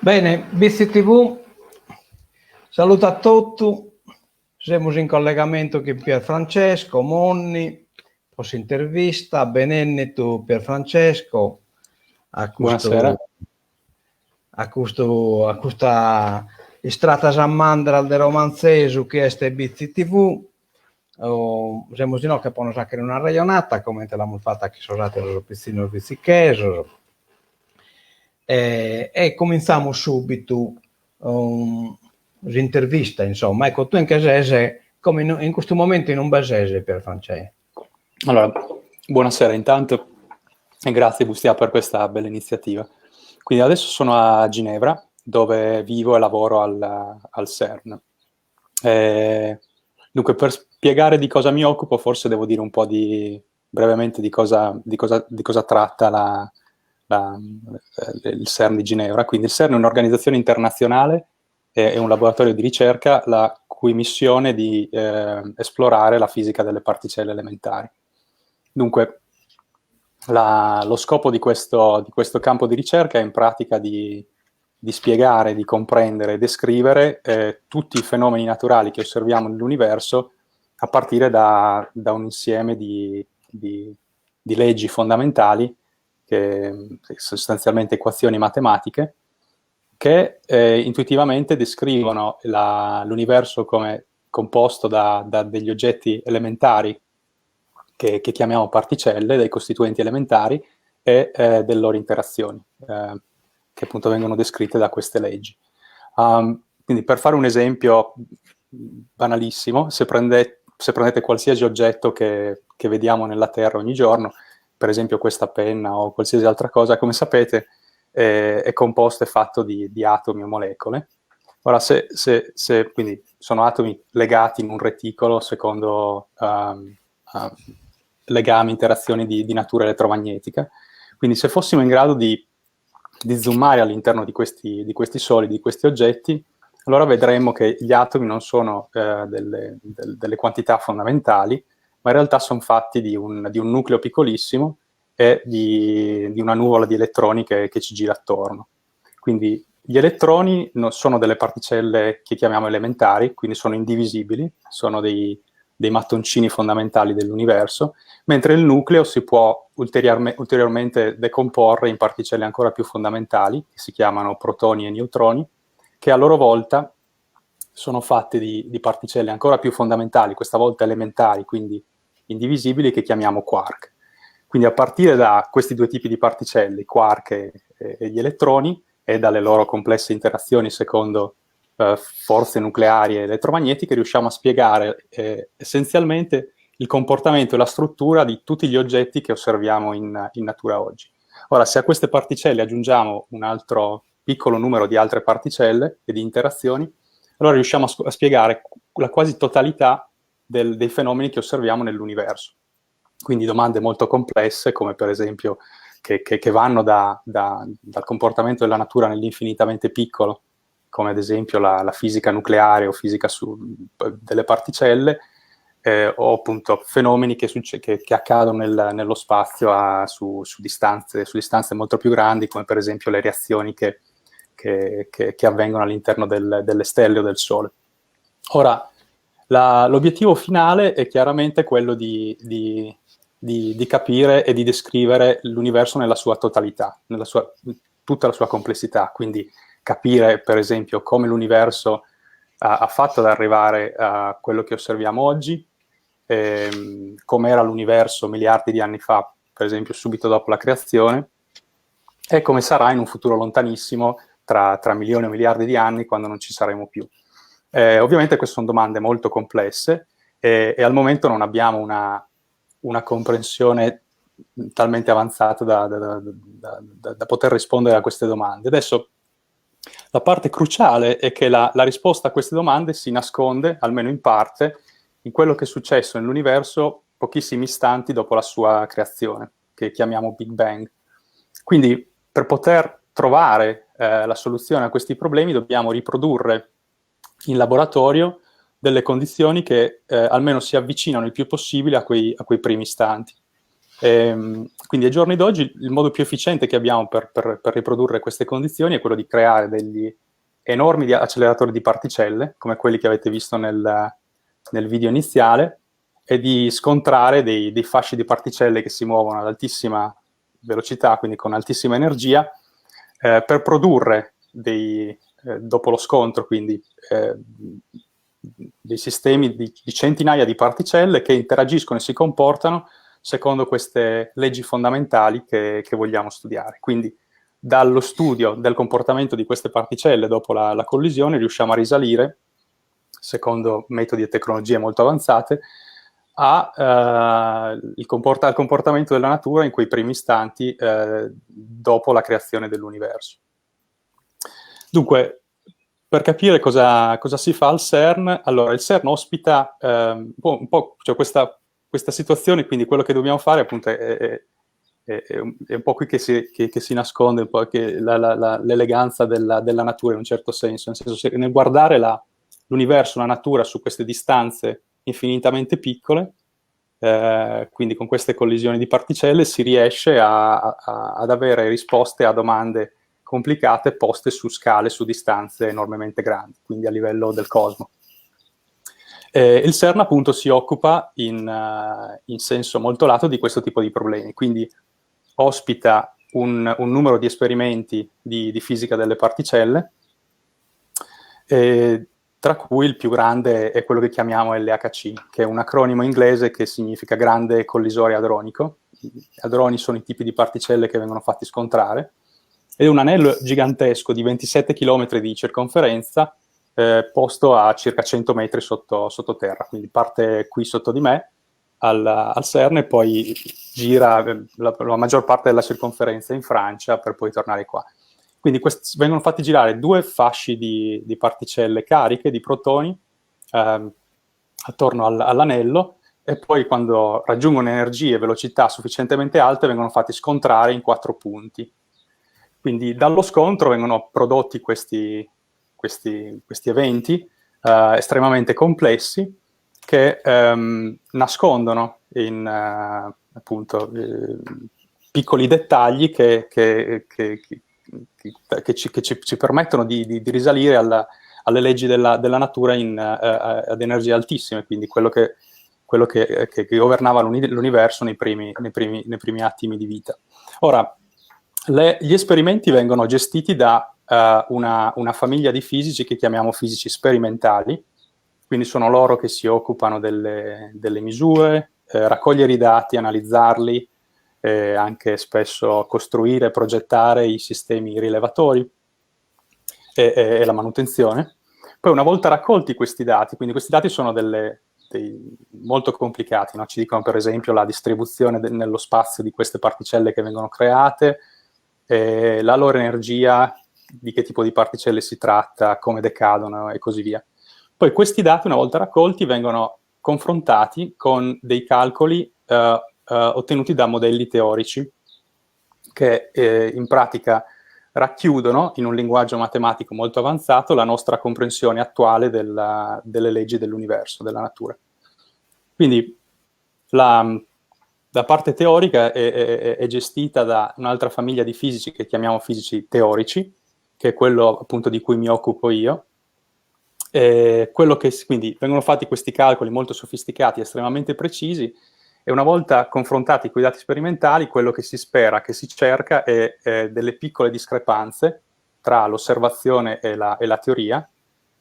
Bene, Bitzi TV saludat totu, semus in collegamentu chin Pierfrancesco Monni pro s'intervista, benennitu Pierfrancesco a custu a custu a custa istratas a mandras de romanzesu chi est Bitzi TV, semus inoghe pro nos fagher una arrejonata comente l'amus fata chin sos ateros pitzinnos bitzichesos e e comintzamus subitu s'intervista insomma, ecco tue nche ses como in custu momentu in ube ses Pierfrancè? Allora, buonasera intanto e grazie Bustia per questa bella iniziativa. Quindi adesso sono a Ginevra, dove vivo e lavoro al, al CERN. Eh, dunque, per spiegare di cosa mi occupo, forse devo dire un po' di, brevemente di cosa, di cosa, di cosa tratta la, la, il CERN di Ginevra. Quindi il CERN è un'organizzazione internazionale e un laboratorio di ricerca la cui missione è di eh, esplorare la fisica delle particelle elementari. Dunque, la, lo scopo di questo, di questo campo di ricerca è in pratica di, di spiegare, di comprendere e descrivere eh, tutti i fenomeni naturali che osserviamo nell'universo a partire da, da un insieme di, di, di leggi fondamentali, che sostanzialmente equazioni matematiche, che eh, intuitivamente descrivono la, l'universo come composto da, da degli oggetti elementari che, che, chiamiamo particelle, dei costituenti elementari e eh, delle loro interazioni, eh, che appunto vengono descritte da queste leggi. Um, quindi per fare un esempio banalissimo, se, prende, se prendete qualsiasi oggetto che, che vediamo nella Terra ogni giorno, per esempio questa penna o qualsiasi altra cosa, come sapete eh, è composto e fatto di, di atomi o molecole. Ora, se, se, se, quindi sono atomi legati in un reticolo secondo um, uh, legami, interazioni di, di, natura elettromagnetica, quindi se fossimo in grado di, di zoomare all'interno di questi, di questi solidi, di questi oggetti, allora vedremmo che gli atomi non sono eh, delle, del, delle quantità fondamentali, ma in realtà sono fatti di un, di un nucleo piccolissimo e di, di una nuvola di elettroni che, che ci gira attorno. Quindi gli elettroni no, sono delle particelle che chiamiamo elementari, quindi sono indivisibili, sono dei, dei mattoncini fondamentali dell'universo, mentre il nucleo si può ulteriorme, ulteriormente decomporre in particelle ancora più fondamentali, che si chiamano protoni e neutroni, che a loro volta sono fatte di, di particelle ancora più fondamentali, questa volta elementari, quindi indivisibili, che chiamiamo quark. Quindi a partire da questi due tipi di particelle, i quark e, e gli elettroni, e dalle loro complesse interazioni secondo eh, forze nucleari e elettromagnetiche, riusciamo a spiegare eh, essenzialmente il comportamento e la struttura di tutti gli oggetti che osserviamo in, in natura oggi. Ora, se a queste particelle aggiungiamo un altro piccolo numero di altre particelle e di interazioni, allora riusciamo a, a spiegare la quasi totalità del, dei fenomeni che osserviamo nell'universo. Quindi domande molto complesse, come per esempio che, che, che vanno da, da, dal comportamento della natura nell'infinitamente piccolo, come ad esempio la, la fisica nucleare o fisica su, delle particelle, eh, o appunto fenomeni che, succe- che, che accadono nel, nello spazio a, su, su, distanze, su distanze molto più grandi, come per esempio le reazioni che, che, che, che avvengono all'interno del, delle stelle o del Sole. Ora, la, l'obiettivo finale è chiaramente quello di, di, di, di capire e di descrivere l'universo nella sua totalità, nella sua, tutta la sua complessità, quindi capire per esempio come l'universo ha, ha fatto ad arrivare a quello che osserviamo oggi, ehm, com'era l'universo miliardi di anni fa, per esempio subito dopo la creazione, e come sarà in un futuro lontanissimo, tra, tra milioni o miliardi di anni, quando non ci saremo più. Eh, ovviamente queste sono domande molto complesse e, e al momento non abbiamo una, una comprensione talmente avanzata da, da, da, da, poter rispondere a queste domande. Adesso la parte cruciale è che la, la risposta a queste domande si nasconde, almeno in parte, in quello che è successo nell'universo pochissimi istanti dopo la sua creazione, che chiamiamo Big Bang. Quindi per poter trovare eh, la soluzione a questi problemi dobbiamo riprodurre in laboratorio delle condizioni che eh, almeno si avvicinano il più possibile a quei, a quei primi istanti. E, quindi ai giorni d'oggi il modo più efficiente che abbiamo per, per, per riprodurre queste condizioni è quello di creare degli enormi acceleratori di particelle, come quelli che avete visto nel, nel video iniziale, e di scontrare dei, dei fasci di particelle che si muovono ad altissima velocità, quindi con altissima energia, eh, per produrre dei, eh, dopo lo scontro, quindi eh, dei sistemi di, di centinaia di particelle che interagiscono e si comportano secondo queste leggi fondamentali che, che vogliamo studiare. Quindi dallo studio del comportamento di queste particelle dopo la, la collisione riusciamo a risalire, secondo metodi e tecnologie molto avanzate, a, eh, comporta- al comportamento della natura in quei primi istanti eh, dopo la creazione dell'universo. Dunque, per capire cosa, cosa, si fa al CERN, allora il CERN ospita eh, un po', un po' cioè questa, questa, situazione, quindi quello che dobbiamo fare appunto è, è, è, è un, un, po' qui che si, che, che si nasconde un po' che la, la, la, l'eleganza della, della, natura in un certo senso, nel senso se nel guardare l'universo, la natura su queste distanze infinitamente piccole, eh, quindi con queste collisioni di particelle si riesce a, a, ad avere risposte a domande complicate poste su scale, su distanze enormemente grandi, quindi a livello del cosmo. Eh, il CERN appunto si occupa in, uh, in, senso molto lato di questo tipo di problemi, quindi ospita un, un numero di esperimenti di, di, fisica delle particelle, eh, tra cui il più grande è quello che chiamiamo LHC, che è un acronimo inglese che significa grande collisore adronico. I adroni sono i tipi di particelle che vengono fatti scontrare. È un anello gigantesco di 27 km di circonferenza, eh, posto a circa 100 metri sotto, sottoterra, quindi parte qui sotto di me al, al CERN e poi gira eh, la, la maggior parte della circonferenza in Francia per poi tornare qua. Quindi questi, vengono fatti girare due fasci di, di particelle cariche, di protoni, ehm, attorno al, all'anello e poi quando raggiungono energie e velocità sufficientemente alte vengono fatti scontrare in quattro punti. Quindi dallo scontro vengono prodotti questi, questi, questi eventi eh, estremamente complessi che ehm, nascondono in, eh, appunto, eh, piccoli dettagli che, che, che, che ci, ci, ci, permettono di, di, di risalire alla, alle leggi della, della natura in, eh, ad energie altissime, quindi quello che, quello che, che, che governava l'universo nei primi, nei, primi, nei primi attimi di vita. Ora, le, gli esperimenti vengono gestiti da uh, una, una famiglia di fisici che chiamiamo fisici sperimentali, quindi sono loro che si occupano delle, delle misure, eh, raccogliere i dati, analizzarli, eh, anche spesso costruire e progettare i sistemi rilevatori e, e, e, la manutenzione. Poi una volta raccolti questi dati, quindi questi dati sono delle, dei, molto complicati, no? ci dicono per esempio la distribuzione de, nello spazio di queste particelle che vengono create, eh, la loro energia, di che tipo di particelle si tratta, come decadono e così via. Poi questi dati, una volta raccolti, vengono confrontati con dei calcoli eh, eh, ottenuti da modelli teorici che eh, in pratica racchiudono in un linguaggio matematico molto avanzato la nostra comprensione attuale della, delle leggi dell'universo, della natura. Quindi la, la parte teorica è, è, è, gestita da un'altra famiglia di fisici che chiamiamo fisici teorici, che è quello appunto di cui mi occupo io. E quello che, quindi vengono fatti questi calcoli molto sofisticati, estremamente precisi, e una volta confrontati con i dati sperimentali, quello che si spera, che si cerca, è, è delle piccole discrepanze tra l'osservazione e la, e la teoria,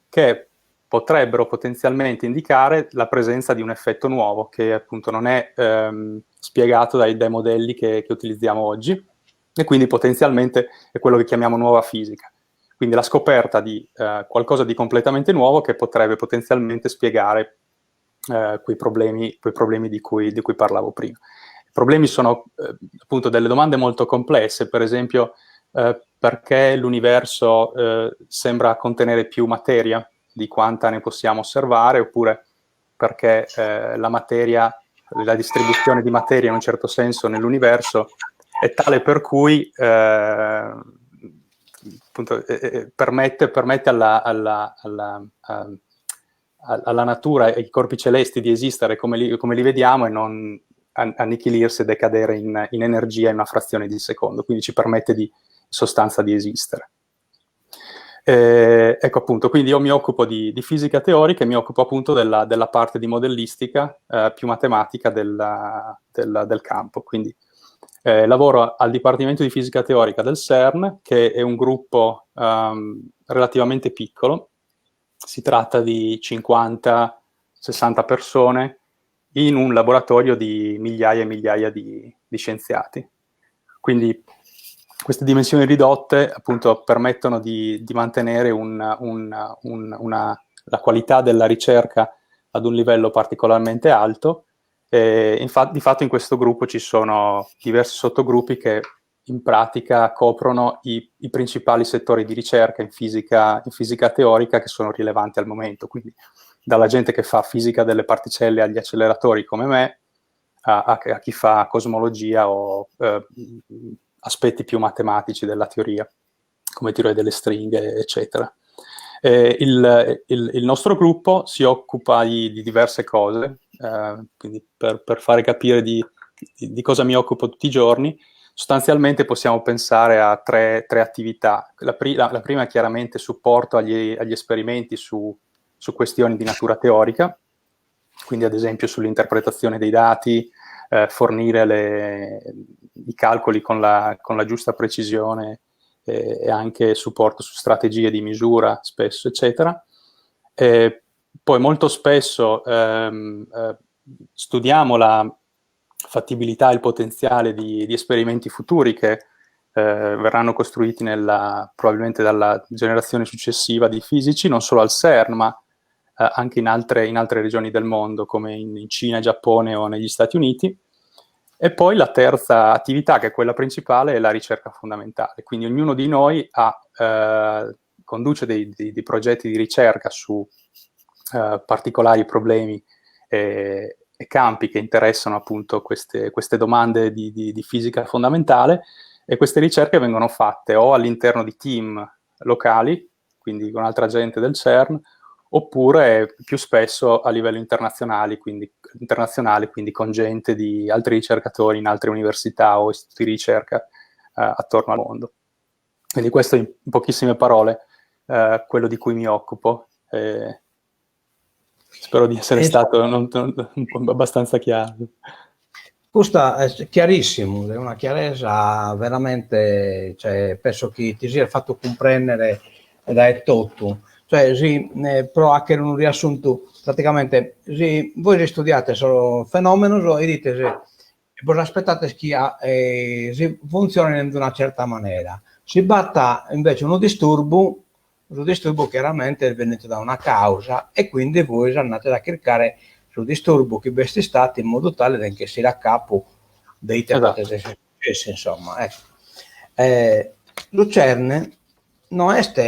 che potrebbero potenzialmente indicare la presenza di un effetto nuovo, che appunto non è ehm, spiegato dai, dai modelli che, che utilizziamo oggi, e quindi potenzialmente è quello che chiamiamo nuova fisica. Quindi la scoperta di eh, qualcosa di completamente nuovo che potrebbe potenzialmente spiegare eh, quei problemi, quei problemi di, cui, di cui parlavo prima. I problemi sono eh, appunto delle domande molto complesse, per esempio eh, perché l'universo eh, sembra contenere più materia di quanta ne possiamo osservare, oppure perché eh, la materia, la distribuzione di materia in un certo senso nell'universo è tale per cui eh, appunto, permette, permette alla, alla, alla, alla natura e ai corpi celesti di esistere come li, come li vediamo e non, annichilirsi e decadere in, in energia in una frazione di secondo, quindi ci permette di, in sostanza di esistere. Eh, ecco appunto, quindi io mi occupo di, di fisica teorica e mi occupo appunto della, della parte di modellistica eh, più matematica della, del, del campo. Quindi eh, lavoro al Dipartimento di Fisica Teorica del CERN, che è un gruppo um, relativamente piccolo, si tratta di 50-60 persone in un laboratorio di migliaia e migliaia di, di scienziati. Quindi queste dimensioni ridotte appunto permettono di, di mantenere un, un, un, una, la qualità della ricerca ad un livello particolarmente alto. E infatti, di fatto in questo gruppo ci sono diversi sottogruppi che in pratica coprono i, i principali settori di ricerca in fisica, in fisica teorica che sono rilevanti al momento. Quindi dalla gente che fa fisica delle particelle agli acceleratori come me, a, a, a chi fa cosmologia o eh, aspetti più matematici della teoria, come teoria delle stringhe, eccetera. Eh, il, il, il, nostro gruppo si occupa di, di diverse cose, eh, quindi per, per, fare capire di, di, di, cosa mi occupo tutti i giorni, sostanzialmente possiamo pensare a tre, tre attività. La, pri- la, la, prima è chiaramente supporto agli, agli esperimenti su, su questioni di natura teorica, quindi ad esempio sull'interpretazione dei dati, eh, fornire le, i calcoli con la, con la giusta precisione eh, e anche supporto su strategie di misura spesso, eccetera. E poi molto spesso ehm, eh, studiamo la fattibilità e il potenziale di, di esperimenti futuri che eh, verranno costruiti nella, probabilmente dalla generazione successiva di fisici, non solo al CERN, ma eh, anche in altre, in altre, regioni del mondo, come in, in Cina, Giappone o negli Stati Uniti. E poi la terza attività, che è quella principale, è la ricerca fondamentale. Quindi ognuno di noi ha, eh, conduce dei, dei, dei, progetti di ricerca su eh, particolari problemi e, e, campi che interessano appunto queste, queste domande di, di, di fisica fondamentale e queste ricerche vengono fatte o all'interno di team locali, quindi con altra gente del CERN, oppure più spesso a livello internazionale, quindi, internazionale, quindi con gente di altri ricercatori in altre università o istituti di ricerca eh, attorno al mondo. Quindi questo in pochissime parole eh, quello di cui mi occupo. Eh, spero di essere stato non, non, abbastanza chiaro. Questo è chiarissimo, è una chiarezza veramente, cioè, penso che ti sia fatto comprendere da tutto. Cioè, sì, eh, pro faghere unu riassunto, praticamente, sì, voi studiate sos fenòmenos e dite se bos aspettate chi eh, si funzionino in una certa maniera. Si b'at invece unu disturbu, su disturbu chiaramente est bennidu da una causa e quindi voi andate a chircare su disturbu chi b'est istadu in modu tale de nch'essire a capu de ite esatto. podet essere successu, insomma. Ecco. Eh, su CERN no est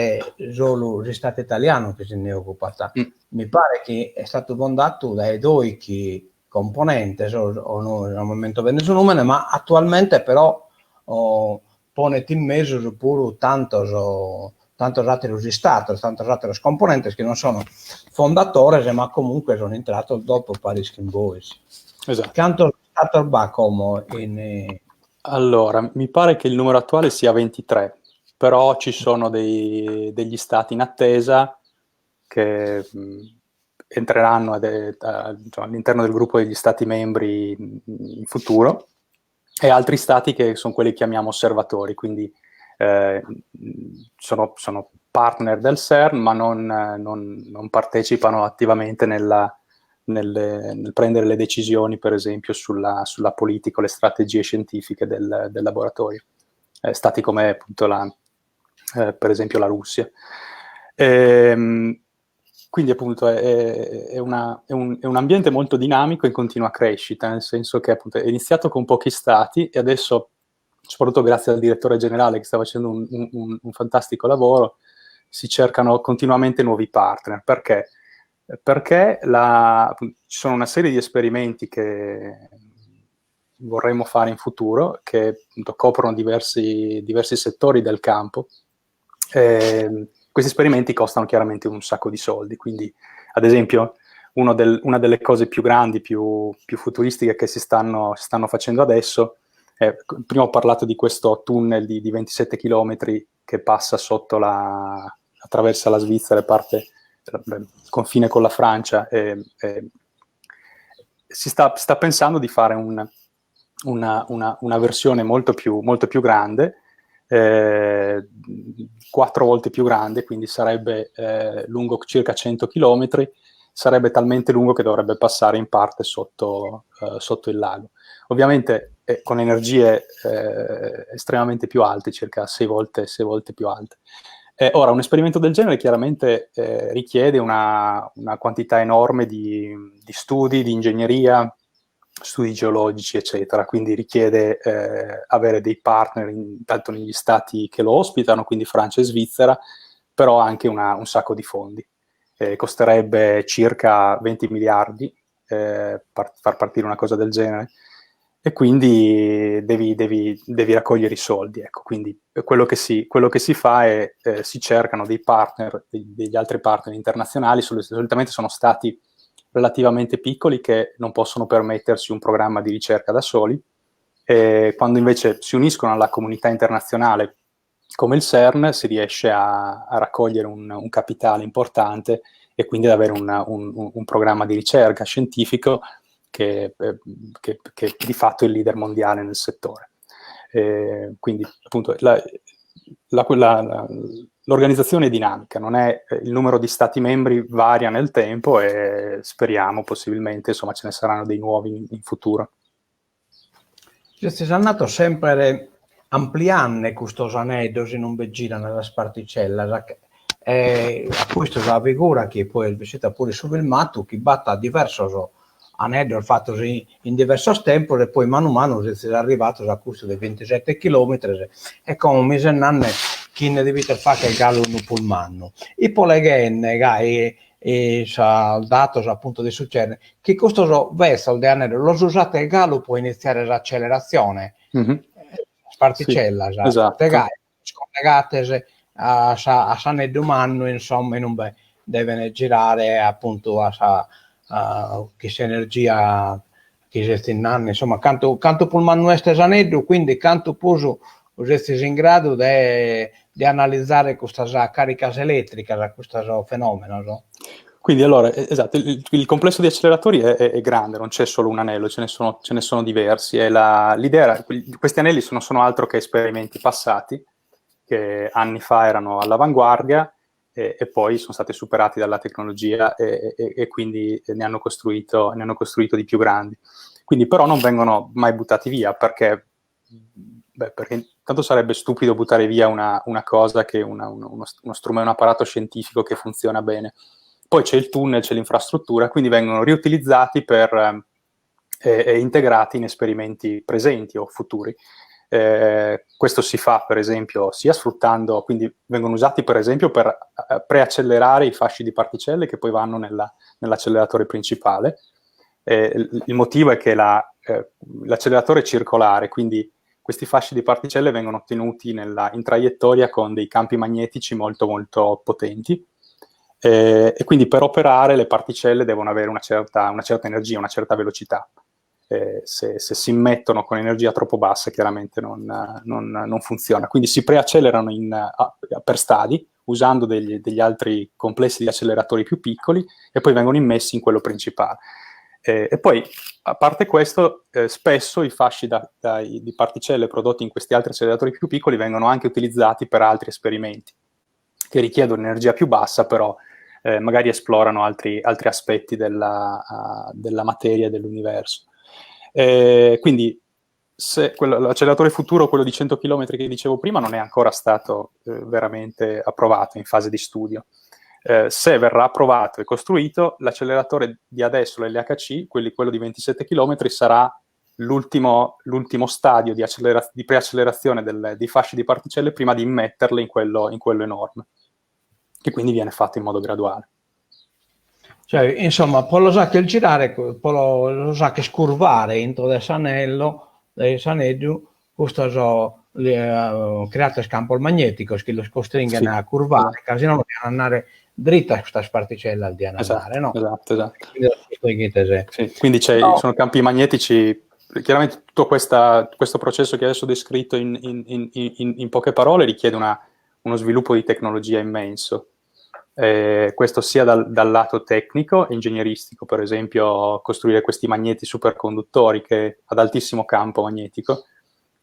solu s'Istadu italianu chi si nde ocupat. Mm. Mi paret chi est istadu fundadu dae doighi componentes, o, o no, no m'ammento bene su nùmene, ma attualmente però oh, ponet in mesu puru tantos, tantos àteros istados, tantos àteros componentes chi non sono fondatores, ma comunque sono intrados dopo paris chin bois. Esatto. Cantos istados b'at como in... Allora, mi pare che il numero attuale sia 23, però ci sono dei, degli stati in attesa che mh, entreranno ad, a, diciamo, all'interno del gruppo degli stati membri in, in futuro e altri stati che sono quelli che chiamiamo osservatori, quindi eh, sono, sono, partner del CERN ma non, non, non partecipano attivamente nella, nelle, nel prendere le decisioni, per esempio, sulla, sulla politica o le strategie scientifiche del, del laboratorio. Eh, stati come appunto la, eh, per esempio la Russia. Ehm, quindi appunto è, è, una, è, un, è, un, ambiente molto dinamico e in continua crescita, nel senso che appunto è iniziato con pochi stati e adesso, soprattutto grazie al direttore generale che sta facendo un, un, un fantastico lavoro, si cercano continuamente nuovi partner. Perché? Perché la, ci sono una serie di esperimenti che vorremmo fare in futuro, che appunto, coprono diversi, diversi settori del campo. Eh, questi esperimenti costano chiaramente un sacco di soldi, quindi ad esempio Del, una delle cose più grandi, più, più futuristiche che si stanno, si stanno facendo adesso è, prima ho parlato di questo tunnel di, di 27 km che passa sotto la, attraversa la Svizzera e parte il confine con la Francia. E, e si sta, sta, pensando di fare un, una, una, una, versione molto più, molto più grande, eh, quattro volte più grande, quindi sarebbe eh, lungo circa 100 km, sarebbe talmente lungo che dovrebbe passare in parte sotto, eh, sotto il lago. Ovviamente eh, con energie eh, estremamente più alte, circa sei volte, sei volte più alte. Eh, ora, un esperimento del genere chiaramente eh, richiede una, una, quantità enorme di, di, studi, di ingegneria, studi geologici, eccetera, quindi richiede eh, avere dei partner intanto negli stati che lo ospitano, quindi Francia e Svizzera, però anche una, un sacco di fondi. Eh, costerebbe circa 20 miliardi eh, par- far partire una cosa del genere e quindi devi, devi, devi raccogliere i soldi. Ecco. Quindi quello che si, quello che si fa è eh, si cercano dei partner, degli, degli altri partner internazionali, solitamente sono stati relativamente piccoli che non possono permettersi un programma di ricerca da soli, e quando invece si uniscono alla comunità internazionale come il CERN si riesce a, a raccogliere un, un, capitale importante e quindi ad avere una, un, un programma di ricerca scientifico che, eh, che, che, di fatto è il leader mondiale nel settore. Eh, quindi appunto la, la, la, l'organizzazione è dinamica, non è, eh, il numero di stati membri varia nel tempo e speriamo possibilmente insomma, ce ne saranno dei nuovi in, in futuro. Sezis andados sempre ampliande custos aneddos in ue giran sas particellas e a custu sa figura chi poi est bessida puru in su filmatu chi b'at diversos aneddos fatos in diversos tempos e poi manu manu sezis arrivados a custu de bintisete chilometros e como mi ses nande chi nde devides fagher galu unu prus mannu. Ipo leghende gai sos datos appuntu de su CERN chi custos betzos de aneddos los usades galu pro iniziare s'acceleratzione, mm -hmm. sas particellas, sì, esatto. gai collegates a sa a s'aneddu mannu insomma in ue deven girare appuntu a sa chi s'energia chi sezis nande insomma cantu cantu prus mannu est s'aneddu quindi cantu prus sezis in gradu de de analizare custas caricas eletricas custos fenomenos. Quindi allora, esatto, il, il complesso di acceleratori è, è, è, grande, non c'è solo un anello, ce ne sono, ce ne sono diversi. E la, l'idea era, questi anelli sono, sono altro che esperimenti passati, che anni fa erano all'avanguardia e, e poi sono stati superati dalla tecnologia e, e, e quindi ne hanno, costruito, ne hanno costruito di più grandi. Quindi però non vengono mai buttati via perché, beh, perché tanto sarebbe stupido buttare via una, una cosa che una, uno, uno strumento, un apparato scientifico che funziona bene. Poi c'è il tunnel, c'è l'infrastruttura, quindi vengono riutilizzati per, eh, e integrati in esperimenti presenti o futuri. Eh, questo si fa per esempio sia sfruttando, quindi vengono usati per esempio per eh, preaccelerare i fasci di particelle che poi vanno nella, nell'acceleratore principale. Eh, il, il motivo è che la, eh, l'acceleratore è circolare, quindi questi fasci di particelle vengono ottenuti nella, in traiettoria con dei campi magnetici molto molto potenti eh, e quindi per operare le particelle devono avere una certa, una certa energia, una certa velocità. Eh, se, se, si immettono con energia troppo bassa chiaramente non, non, non funziona. Quindi si preaccelerano in, a, per stadi usando degli, degli, altri complessi di acceleratori più piccoli e poi vengono immessi in quello principale. Eh, e poi, a parte questo, eh, spesso i fasci da, da, di particelle prodotti in questi altri acceleratori più piccoli vengono anche utilizzati per altri esperimenti che richiedono energia più bassa, però eh, magari esplorano altri, altri aspetti della, uh, della materia e dell'universo. Eh, quindi se quello, l'acceleratore futuro, quello di 100 km che dicevo prima, non è ancora stato eh, veramente approvato in fase di studio. Eh, se verrà approvato e costruito, l'acceleratore di adesso, l'LHC, quelli, quello di 27 km, sarà l'ultimo, l'ultimo stadio di, accelera- di preaccelerazione del, dei fasci di particelle prima di immetterle in quello, in quello enorme, che quindi viene fatto in modo graduale. Cioè, insomma, po los fagher girare, po los fagher curvare intro de s'anello, de s'aneddu, custos eh, creates campos magneticos chi los costringhen sì. a curvare, ca si no dian andare dritas custas particellas dian andare, no? Esatto, esatto. Quindi, sì, quindi c'è, no. sono campi magnetici, chiaramente tutto questa, questo processo che adesso ho descritto in, in, in, in poche parole richiede una, uno sviluppo di tecnologia immenso. Eh, questo sia dal, dal, lato tecnico, ingegneristico, per esempio costruire questi magneti superconduttori che ad altissimo campo magnetico,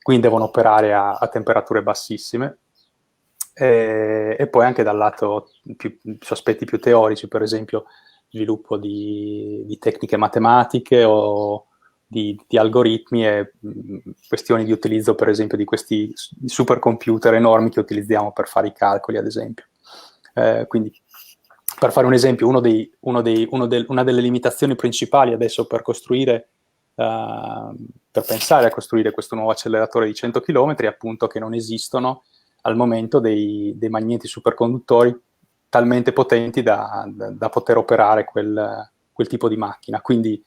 quindi devono operare a, a temperature bassissime, e, e, poi anche dal lato più, su aspetti più teorici, per esempio sviluppo di, di tecniche matematiche o di, di algoritmi e mh, questioni di utilizzo, per esempio, di questi supercomputer enormi che utilizziamo per fare i calcoli, ad esempio. Eh, quindi, per fare un esempio, uno dei, uno dei, uno del, una delle limitazioni principali adesso per costruire, uh, per pensare a costruire questo nuovo acceleratore di 100 km è appunto che non esistono al momento dei, dei magneti superconduttori talmente potenti da, da, da poter operare quel, quel, tipo di macchina. Quindi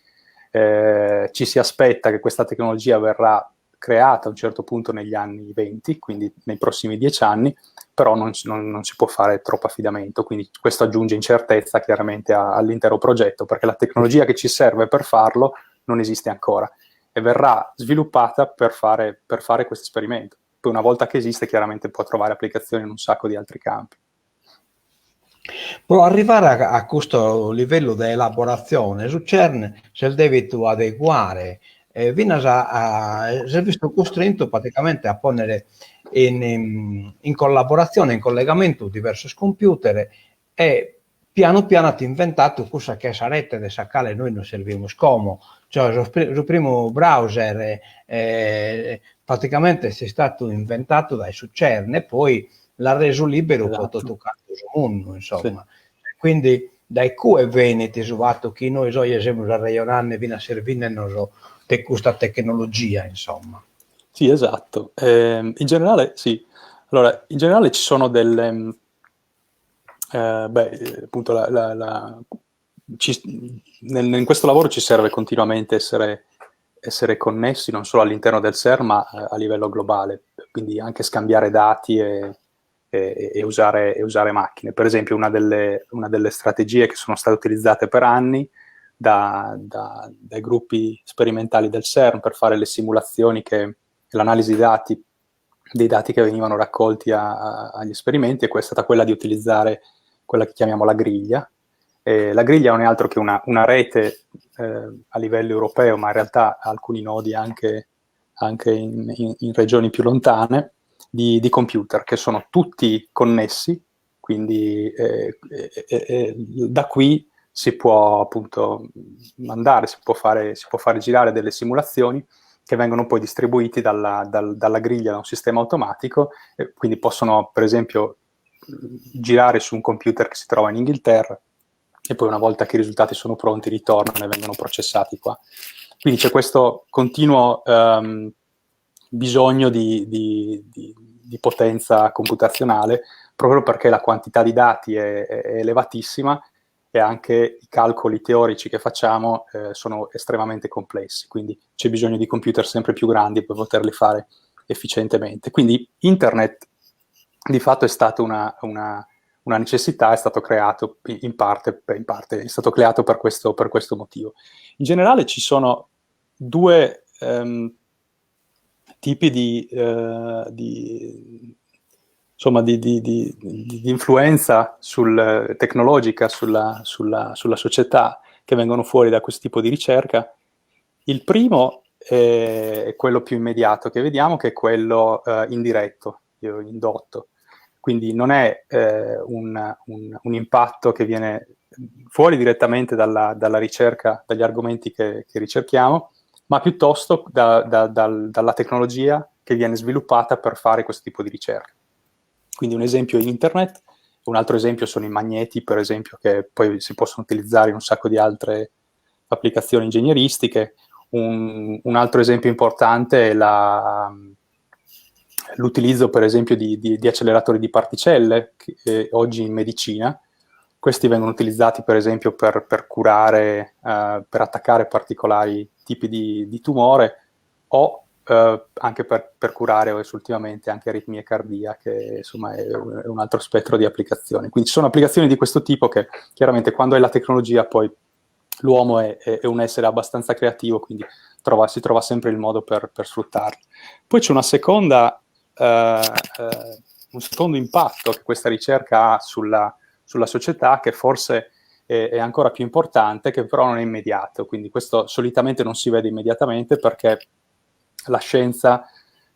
eh, ci si aspetta che questa tecnologia verrà creata a un certo punto negli anni 20, quindi nei prossimi 10 anni, però non, non, non si può fare troppo affidamento, quindi questo aggiunge incertezza chiaramente a, all'intero progetto, perché la tecnologia che ci serve per farlo non esiste ancora e verrà sviluppata per fare, per fare questo esperimento. Poi una volta che esiste chiaramente può trovare applicazioni in un sacco di altri campi. Pro arrivare a, a custu livellu de elaboratzione, su CERN s'est dèvidu adeguare e finas a, a s'est bistu custrintu praticamente a pònnere in, in collaboratzione, in collegamentu diversos computer e pianu pianu at inventadu cussa chi est sa rete de sa cale nois nos servimus como, cioè su primu browser eh, praticamente est istadu inventadu dae su CERN e poi l'at resu liberu pro totu cantu su mundu, insomma. Sì. Quindi dae cue benit su fatu chi nois oje semus arrejonande finas servindenos de custa tecnologia, insomma. Sì, esatto. Eh, in generale, sì. Allora, in generale ci sono delle... Eh, beh, appunto, la, la, la, ci, nel, in questo lavoro ci serve continuamente essere, essere connessi non solo all'interno del CERN, ma a, a livello globale, quindi anche scambiare dati e, e, e, usare, e usare macchine. Per esempio, una delle, una delle strategie che sono state utilizzate per anni da, da, dai gruppi sperimentali del CERN per fare le simulazioni che, l'analisi dati, dei dati che venivano raccolti a, a, agli esperimenti, è stata quella di utilizzare quella che chiamiamo la griglia. Eh, la griglia non è altro che una, una rete eh, a livello europeo, ma in realtà ha alcuni nodi anche, anche in, in, in regioni più lontane, di, di computer che sono tutti connessi, quindi eh, eh, eh, da qui si può appunto mandare, si può fare, si può fare girare delle simulazioni che vengono poi distribuiti dalla, dal, dalla griglia da un sistema automatico, e quindi possono per esempio girare su un computer che si trova in Inghilterra e poi una volta che i risultati sono pronti ritornano e vengono processati qua. Quindi c'è questo continuo um, bisogno di, di, di, di, potenza computazionale proprio perché la quantità di dati è, è elevatissima e anche i calcoli teorici che facciamo eh, sono estremamente complessi, quindi c'è bisogno di computer sempre più grandi per poterli fare efficientemente. Quindi internet di fatto è stata una, una, una necessità, è stato creato in parte, in parte è stato creato per questo, per questo motivo. In generale ci sono due um, tipi di, uh, di, insomma, di, di, di, di influenza sul, tecnologica sulla, sulla, sulla società che vengono fuori da questo tipo di ricerca. Il primo è quello più immediato che vediamo, che è quello eh, indiretto, indotto. Quindi non è eh, un, un, un, impatto che viene fuori direttamente dalla, dalla ricerca, dagli argomenti che, che ricerchiamo, ma piuttosto da, da, da, dalla tecnologia che viene sviluppata per fare questo tipo di ricerca. Quindi un esempio è internet, un altro esempio sono i magneti, per esempio, che poi si possono utilizzare in un sacco di altre applicazioni ingegneristiche. Un, un altro esempio importante è la, l'utilizzo, per esempio, di, di, di acceleratori di particelle, che, eh, oggi in medicina. Questi vengono utilizzati, per esempio, per, per curare, eh, per attaccare particolari tipi di, di tumore o eh, anche per, per curare adesso ultimamente anche aritmie cardiache, insomma è un, è un altro spettro di applicazioni. Quindi ci sono applicazioni di questo tipo che chiaramente quando hai la tecnologia poi l'uomo è, è, è un essere abbastanza creativo, quindi trova, si trova sempre il modo per, per sfruttarlo. Poi c'è una seconda, eh, eh, un secondo impatto che questa ricerca ha sulla, sulla società, che forse è, è ancora più importante, che però non è immediato, quindi questo solitamente non si vede immediatamente perché la scienza,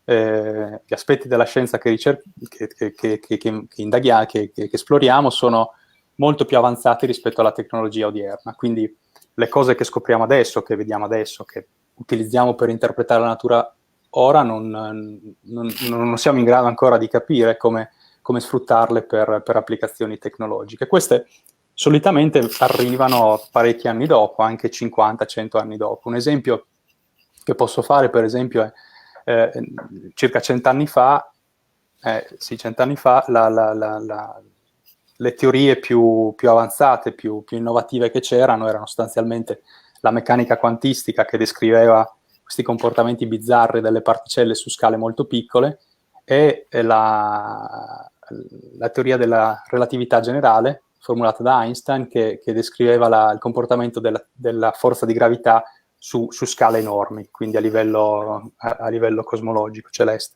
eh, gli aspetti della scienza che, ricer- che, che, che, che indaghiamo, che, esploriamo sono molto più avanzati rispetto alla tecnologia odierna. Quindi le cose che scopriamo adesso, che vediamo adesso, che utilizziamo per interpretare la natura ora, non, non, non siamo in grado ancora di capire come, come sfruttarle per, per applicazioni tecnologiche. Queste solitamente arrivano parecchi anni dopo, anche 50-100 anni dopo. Un esempio che posso fare, per esempio, è eh, circa cent'anni fa, eh, sì, cent'anni fa, la, la, la, le teorie più, più avanzate, più, più innovative che c'erano erano sostanzialmente la meccanica quantistica che descriveva questi comportamenti bizzarri delle particelle su scale molto piccole e la, la teoria della relatività generale formulata da Einstein che, che descriveva la, il comportamento della, della, forza di gravità su, su scale enormi, quindi a livello, a, a livello cosmologico, celeste.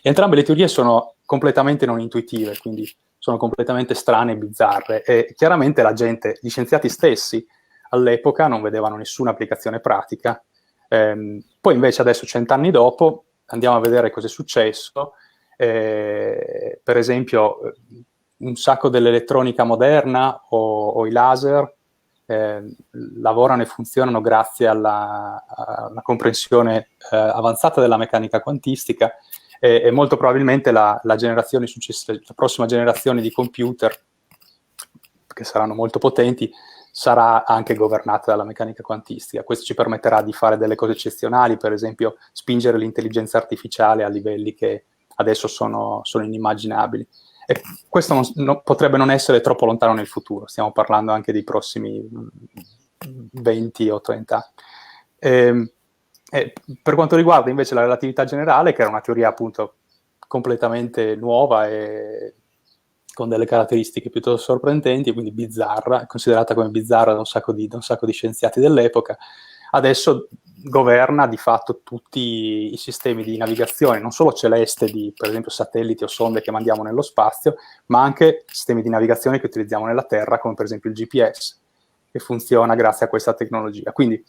E entrambe le teorie sono completamente non intuitive, quindi sono completamente strane e bizzarre e chiaramente la gente, gli scienziati stessi all'epoca non vedevano nessuna applicazione pratica. Eh, poi invece adesso, cent'anni dopo, andiamo a vedere cosa è successo. Eh, per esempio, un sacco dell'elettronica moderna o, o i laser eh, lavorano e funzionano grazie alla, alla comprensione eh, avanzata della meccanica quantistica e, e molto probabilmente la, la, generazione successiva, la prossima generazione di computer, che saranno molto potenti, sarà anche governata dalla meccanica quantistica. Questo ci permetterà di fare delle cose eccezionali, per esempio spingere l'intelligenza artificiale a livelli che adesso sono, sono inimmaginabili. E questo non, no, potrebbe non essere troppo lontano nel futuro, stiamo parlando anche dei prossimi 20 o 30 anni. E, ehm, e per quanto riguarda invece la relatività generale, che era una teoria appunto completamente nuova e con delle caratteristiche piuttosto sorprendenti, quindi bizzarra, considerata come bizzarra da un sacco di, da un sacco di scienziati dell'epoca, adesso governa di fatto tutti i sistemi di navigazione, non solo celeste di, per esempio, satelliti o sonde che mandiamo nello spazio, ma anche sistemi di navigazione che utilizziamo nella Terra, come per esempio il GPS, che funziona grazie a questa tecnologia. Quindi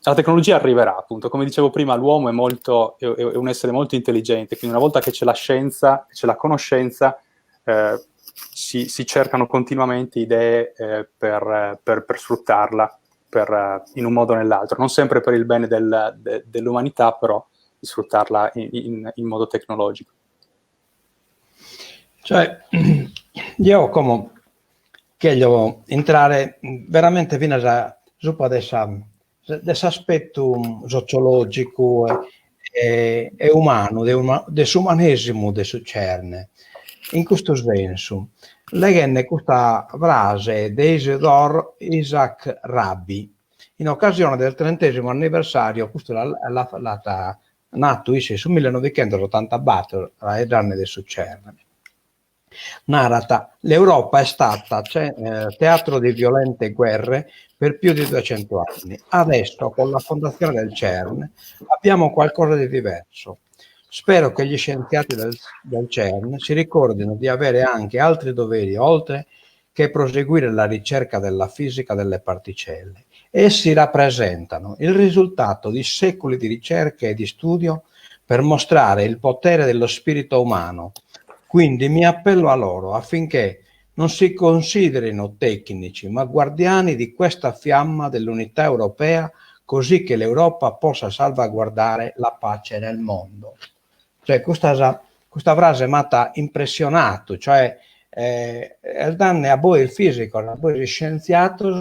la tecnologia arriverà, appunto, come dicevo prima, l'uomo è, molto, è, è un essere molto intelligente, quindi una volta che c'è la scienza, c'è la conoscenza, eh, si, si, cercano continuamente idee eh, per, per, per sfruttarla per, eh, in un modo o nell'altro, non sempre per il bene del, de, dell'umanità, però di sfruttarla in, in, in modo tecnologico. Cioè, io como cherjo intrare veramente finas a subra de sa de s'aspetu sociològicu e e umanu, de de s'umanesimu de su CERN. In custu sensu, leghende custa frase de Isidor Isaac Rabi, in occasione del trentesimo anniversario, custu l'at natu isse in su millenovichentosottantabator, faeddende de su CERN. Narat, L'Europa è stata teatro di violente guerre per più di 200 anni. Adesso, con la fondazione del CERN, abbiamo qualcosa di diverso. Spero che gli scienziati del, del CERN si ricordino di avere anche altri doveri oltre che proseguire la ricerca della fisica delle particelle. Essi rappresentano il risultato di secoli di ricerche e di studio per mostrare il potere dello spirito umano. Quindi mi appello a loro affinché non si considerino tecnici, ma guardiani di questa fiamma dell'unità europea, così che l'Europa possa salvaguardare la pace nel mondo. Cioè, custa, custa frase m'at impressionatu, cioè eh, est dande a bois fisicos, a bois iscientziados,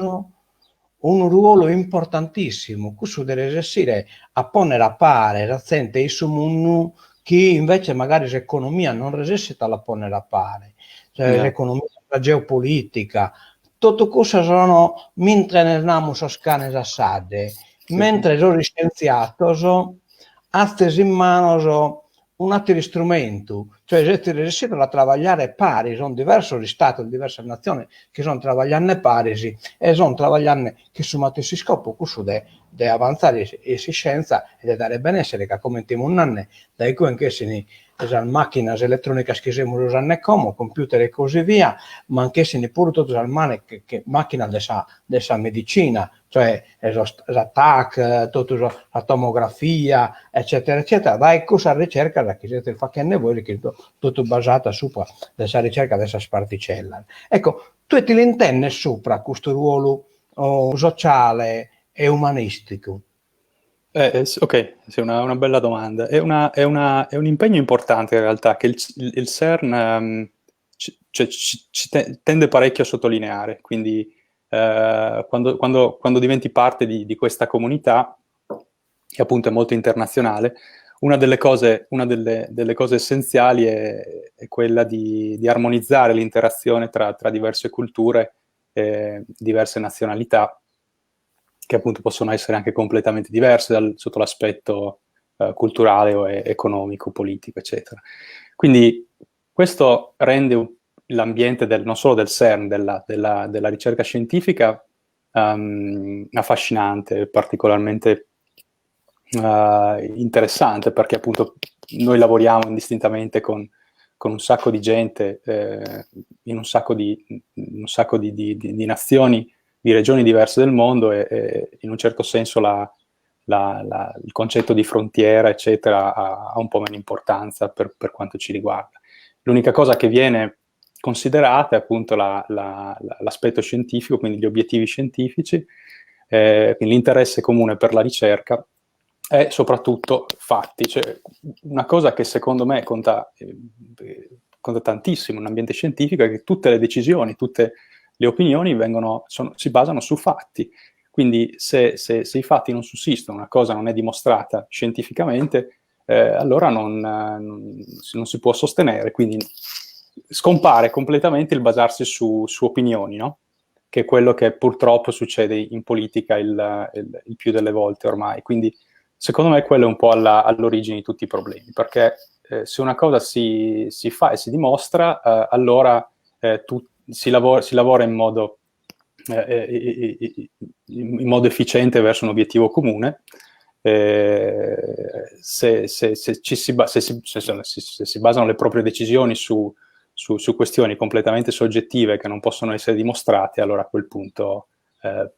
unu ruolu importantissimu, cussu de resessire a ponnere a pare sa zente in su mundu chi invece magari s'economia non resessit a la ponnere a pare, cioè yeah. s'economia, sa geopolitica, totu cussas sono mentre namus sos canes a s'adde, sì. mentre sos iscientziados Azis in manos un'àteru istrumentu, cioè sezis resissidos a trabagliare paris, sunt diversos istados, diversas natziones chi sunt trabagliende paris e sunt trabagliende chin su matessi iscopu, cussu de de avantzare in s'iscientza e de dare benessere, ca comente imus nande, dae cue nch'essin sas màchinas eletrònicas chi semus usende como, computer e così via, ma nch'essin puru totu sas màchinas de sa de sa medicina, cioè sos sa TAC, totu sa tomografia, eccètera eccètera, dae cussas ricercas chi sezis faghende bois chi sunt totu basadas subra de sa ricerca de sas particellas. Ecco, tue ti l'intendes subra custu ruolu sociale e umanìsticu? Eh, ok, sì, una, una bella domanda. È, una, è, una, è un impegno importante in realtà che il, il CERN um, ci, cioè, ci, ci tende parecchio a sottolineare, quindi eh, quando, quando, quando, diventi parte di, di, questa comunità, che appunto è molto internazionale, una delle cose, una delle, delle cose essenziali è, è quella di, di, armonizzare l'interazione tra, tra diverse culture, eh, diverse nazionalità, che appunto possono essere anche completamente diverse dal, sotto l'aspetto eh, culturale o economico, politico, eccetera. Quindi questo rende l'ambiente del, non solo del CERN, della, della, della ricerca scientifica, um, affascinante, particolarmente uh, interessante, perché appunto noi lavoriamo indistintamente con, con un sacco di gente eh, in un sacco di, un sacco di, di, di, nazioni, di regioni diverse del mondo e, e in un certo senso la, la, la, il concetto di frontiera, eccetera, ha, ha un po' meno importanza per, per quanto ci riguarda. L'unica cosa che viene considerata è appunto la, la, l'aspetto scientifico, quindi gli obiettivi scientifici, eh, quindi l'interesse comune per la ricerca e soprattutto fatti. Cioè, una cosa che secondo me conta, eh, conta tantissimo in un ambiente scientifico è che tutte le decisioni, tutte le opinioni vengono, sono, si basano su fatti. Quindi se, se, se, i fatti non sussistono, una cosa non è dimostrata scientificamente, eh, allora non, non, non, si può sostenere. Quindi scompare completamente il basarsi su, su opinioni, no? Che è quello che purtroppo succede in politica il, il, il più delle volte ormai. Quindi secondo me quello è un po' alla, all'origine di tutti i problemi, perché eh, se una cosa si, si, fa e si dimostra, eh, allora eh, tu, si, lavora, si lavora in modo, eh, eh, in modo efficiente verso un obiettivo comune. Eh, se, se, se, ci si, se, si, se, si basano le proprie decisioni su, su, su, questioni completamente soggettive che non possono essere dimostrate, allora a quel punto eh,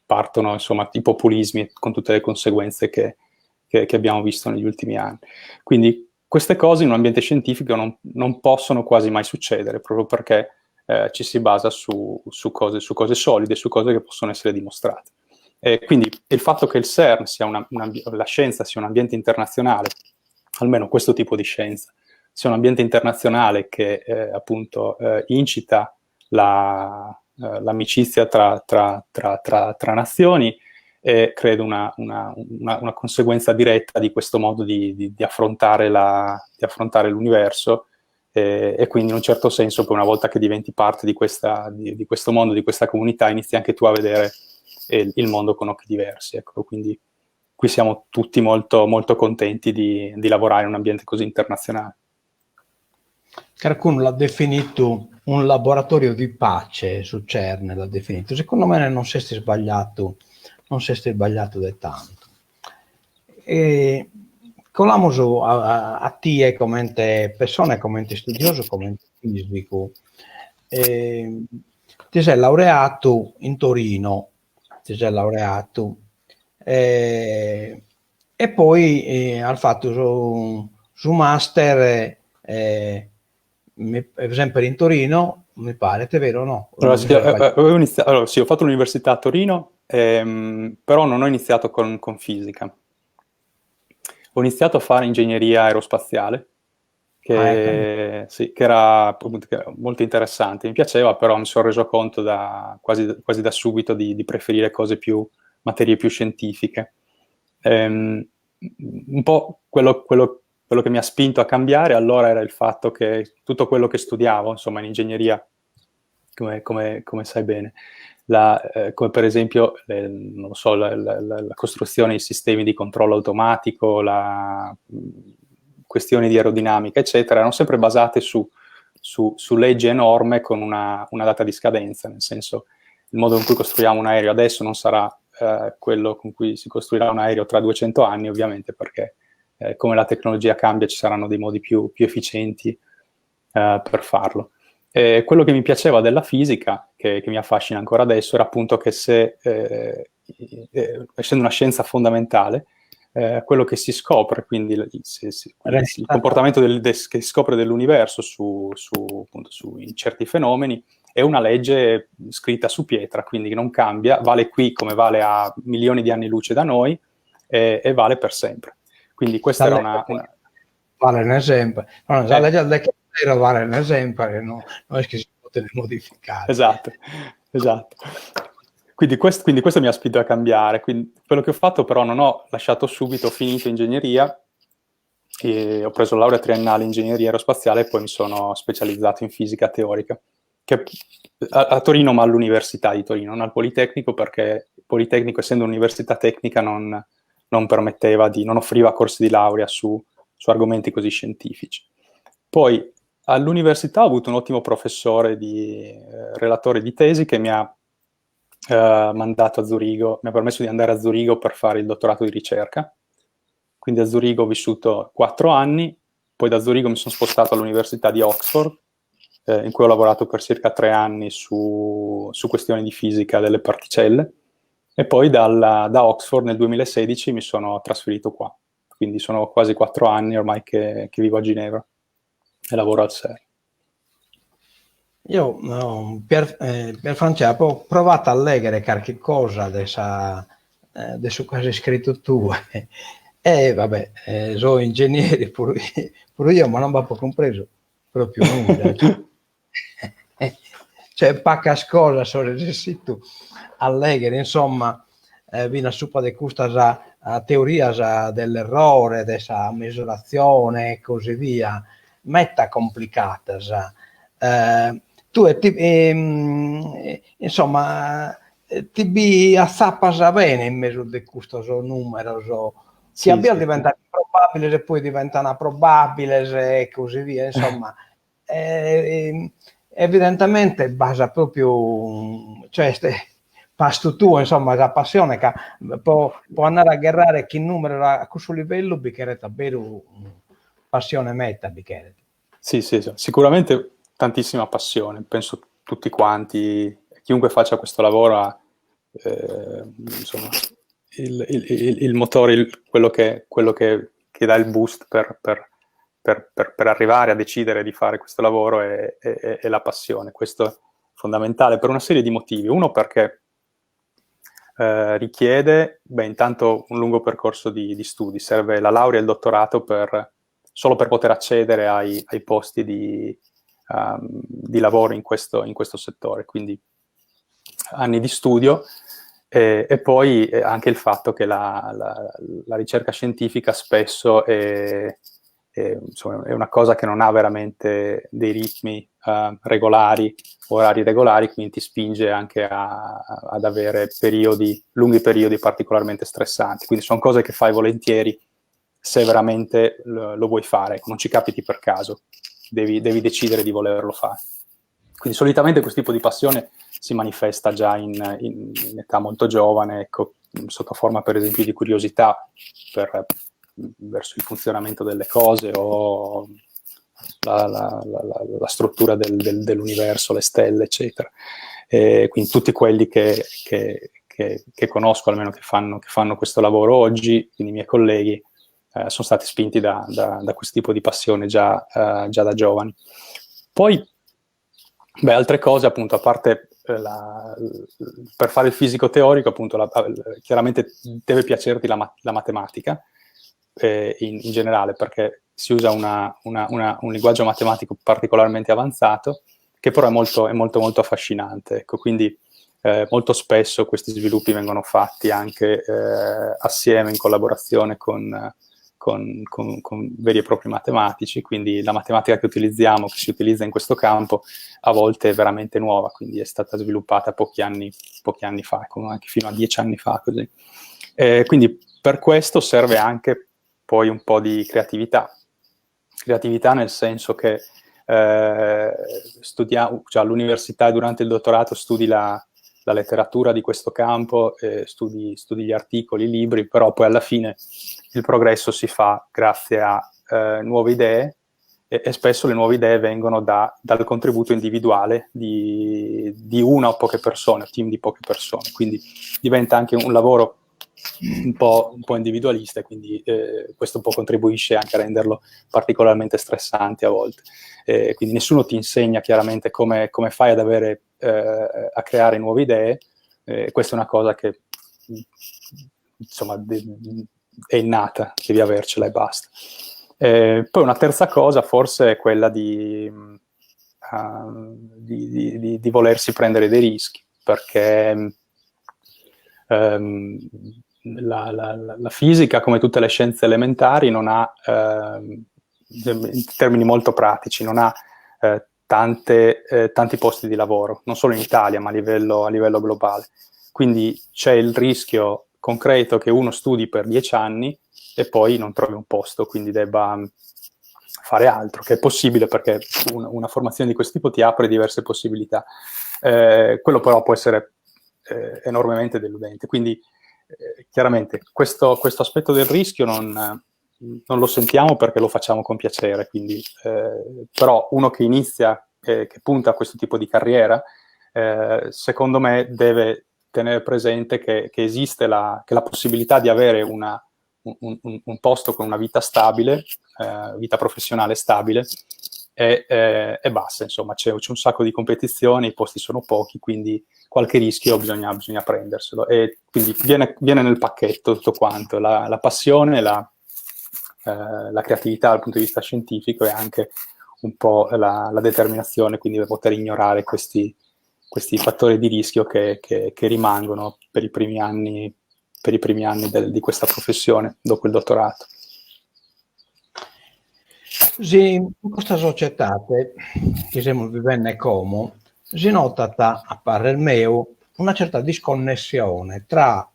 partono insomma i populismi con tutte le conseguenze che, che, che, abbiamo visto negli ultimi anni. Quindi queste cose in un ambiente scientifico non, non possono quasi mai succedere, proprio perché eh, ci si basa su, su, cose, su cose solide, su cose che possono essere dimostrate. E quindi il fatto che il CERN sia una, una, la scienza sia un ambiente internazionale, almeno questo tipo di scienza, sia un ambiente internazionale che eh, appunto eh, incita la, eh, l'amicizia tra, tra, tra, tra, nazioni, è credo una, una, una, una, conseguenza diretta di questo modo di, di, di, affrontare, la, di affrontare l'universo eh, e quindi in un certo senso poi una volta che diventi parte di, questa, di, di questo mondo, di questa comunità, inizi anche tu a vedere il, il mondo con occhi diversi. Ecco, quindi qui siamo tutti molto, molto contenti di, di lavorare in un ambiente così internazionale. Qualcuno l'ha definito un laboratorio di pace su CERN, l'ha definito. Secondo me non si è sbagliato, non si è sbagliato di tanto. E colamus a, a, a tie comente persona, comente studioso, comente fisico. E, ti sei laureato in Torino, ti sei laureato e, e poi eh, as fatu su, su master eh, mi, sempre in Torino, mi pare, è vero o no? Allora, sì, eh, eh, iniziato, allora, sì, ho fatto l'università a Torino, ehm, però non ho iniziato con, con fisica. Ho iniziato a fare ingegneria aerospaziale, che, ah, ecco. sì, che, era, che era molto interessante, mi piaceva, però mi sono reso conto da, quasi, quasi da subito di, di preferire cose più, materie più scientifiche. Ehm, un po' quello, quello, quello che mi ha spinto a cambiare allora era il fatto che tutto quello che studiavo, insomma, in ingegneria come, come, come sai bene. La, eh, come per esempio, le, non lo so, la, la, la, costruzione di sistemi di controllo automatico, la questioni di aerodinamica, eccetera, erano sempre basate su, su, su leggi e norme con una, una data di scadenza, nel senso il modo in cui costruiamo un aereo adesso non sarà eh, quello con cui si costruirà un aereo tra 200 anni, ovviamente, perché eh, come la tecnologia cambia ci saranno dei modi più, più efficienti eh, per farlo. E quello che mi piaceva della fisica, che, che mi affascina ancora adesso, era appunto che se, eh, eh, essendo una scienza fondamentale, eh, quello che si scopre, quindi il, se, se, il comportamento del, del, che si scopre dell'universo su, su, appunto, su in certi fenomeni, è una legge scritta su pietra, quindi non cambia, vale qui come vale a milioni di anni luce da noi e, e vale per sempre. Quindi questa era una, una... Vale sempre. No, la legge del vale sempre, no? Non è che si può modificare. Esatto, esatto. Quindi questo, quindi questo mi ha spinto a cambiare. Quindi quello che ho fatto però non ho lasciato subito, ho finito ingegneria, e ho preso laurea triennale in ingegneria aerospaziale e poi mi sono specializzato in fisica teorica, che a, a Torino, ma all'Università di Torino, non al Politecnico, perché il Politecnico, essendo un'università tecnica, non, non permetteva di, non offriva corsi di laurea su, su argomenti così scientifici. Poi all'università ho avuto un ottimo professore di, eh, relatore di tesi che mi ha eh, mandato a Zurigo, mi ha permesso di andare a Zurigo per fare il dottorato di ricerca. Quindi a Zurigo ho vissuto quattro anni, poi da Zurigo mi sono spostato all'Università di Oxford, eh, in cui ho lavorato per circa tre anni su, su questioni di fisica delle particelle, e poi dalla, da Oxford nel 2016 mi sono trasferito qua. Quindi sono quasi quattro anni ormai che, che vivo a Ginevra e lavoro al CERN. Io, no, Pier, eh, Pier Francesco, ho provato a leggere qualche cosa de sa, eh, de su che hai scritto tu. E vabbè, eh, sono ingegnere pure, pure io, ma non ho compreso proprio nulla. Cioè, cioè pacas cosas so resessitu a leggere, insomma, eh, finas supra de custas a, teorias dell'errore, de sa misurazione e così via, meta complicatas. Eh, tue ti, ehm, insomma, ti bi atzapas bene in mesu de custos numeros, chi a bias diventan improbabiles e poi diventan probabiles e così via, insomma, eh, evidentemente b'as propriu, cioè est pastu tuo, insomma, sa passione ca po po andare a gherrare chin numeros a cussu livellu bi cheret aberu passione meta bi cheret. Sì, sì, sì, sicuramente tantissima passione, penso tutti quanti, chiunque faccia questo lavoro ha, eh, insomma, il, il, il, il motore, il, quello, che, quello che, che dà il boost per, per, per, per, arrivare a decidere di fare questo lavoro è, è, è la passione. Questo è fondamentale per una serie di motivi. Uno perché eh, richiede, beh, intanto un lungo percorso di, di studi, serve la laurea e il dottorato per, solo per poter accedere ai, ai posti di, um, di lavoro in questo, in questo settore. Quindi anni di studio e, e poi anche il fatto che la, la, la ricerca scientifica spesso è, è, insomma, è una cosa che non ha veramente dei ritmi uh, regolari, orari regolari, quindi ti spinge anche a, ad avere periodi, lunghi periodi particolarmente stressanti. Quindi sono cose che fai volentieri se veramente lo, lo vuoi fare, non ci capiti per caso, devi, devi decidere di volerlo fare. Quindi solitamente questo tipo di passione si manifesta già in, in, in età molto giovane, ecco, sotto forma per esempio di curiosità per, verso il funzionamento delle cose o la, la, la, la struttura del, del, dell'universo, le stelle, eccetera. E quindi tutti quelli che, che, che, che conosco, almeno che fanno, che fanno questo lavoro oggi, quindi i miei colleghi, eh, sono stati spinti da, da, da questo tipo di passione già, eh, già da giovani. Poi, beh, altre cose, appunto, a parte eh, la, per fare il fisico teorico, appunto, la, chiaramente deve piacerti la, la matematica eh, in, in, generale, perché si usa una, una, una, un linguaggio matematico particolarmente avanzato, che però è molto, è molto, molto affascinante. Ecco, quindi eh, molto spesso questi sviluppi vengono fatti anche eh, assieme, in collaborazione con, con, con, con veri e propri matematici, quindi la matematica che utilizziamo, che si utilizza in questo campo, a volte è veramente nuova, quindi è stata sviluppata pochi anni, pochi anni fa, come anche fino a 10 anni fa, così. Quindi per questo serve anche poi un po' di creatività. Creatività nel senso che cioè all'università e durante il dottorato studi la letteratura di questo campo, studi gli articoli, i libri, però poi alla fine il progresso si fa grazie a nuove idee e spesso le nuove idee vengono dal contributo individuale di una o poche persone, team di poche persone, quindi diventa anche un lavoro un po' individualista e quindi questo un po' contribuisce anche a renderlo particolarmente stressante a volte. Quindi nessuno ti insegna chiaramente come fai a creare nuove idee, questa è una cosa che insomma è innata, devi avercela e basta. Poi una terza cosa forse è quella di volersi prendere dei rischi, perché la fisica, come tutte le scienze elementari, non ha, in termini molto pratici, non ha tanti posti di lavoro, non solo in Italia, ma a livello globale. Quindi c'è il rischio concreto che uno studi per 10 anni e poi non trovi un posto, quindi debba fare altro, che è possibile perché una formazione di questo tipo ti apre diverse possibilità. Quello però può essere enormemente deludente. Quindi chiaramente questo aspetto del rischio non lo sentiamo perché lo facciamo con piacere, quindi, però uno che inizia, che punta a questo tipo di carriera, secondo me deve tenere presente che esiste che la possibilità di avere un posto con una vita stabile, vita professionale stabile, è bassa, insomma, c'è un sacco di competizione, i posti sono pochi, quindi qualche rischio bisogna prenderselo. E quindi viene nel pacchetto tutto quanto, la passione, la creatività dal punto di vista scientifico e anche un po' la determinazione, quindi per poter ignorare questi fattori di rischio che rimangono per i primi anni di questa professione, dopo il dottorato. Sì, in custa societade chi semus vivende como si notat, a parrer meu, una certa disconnessione tra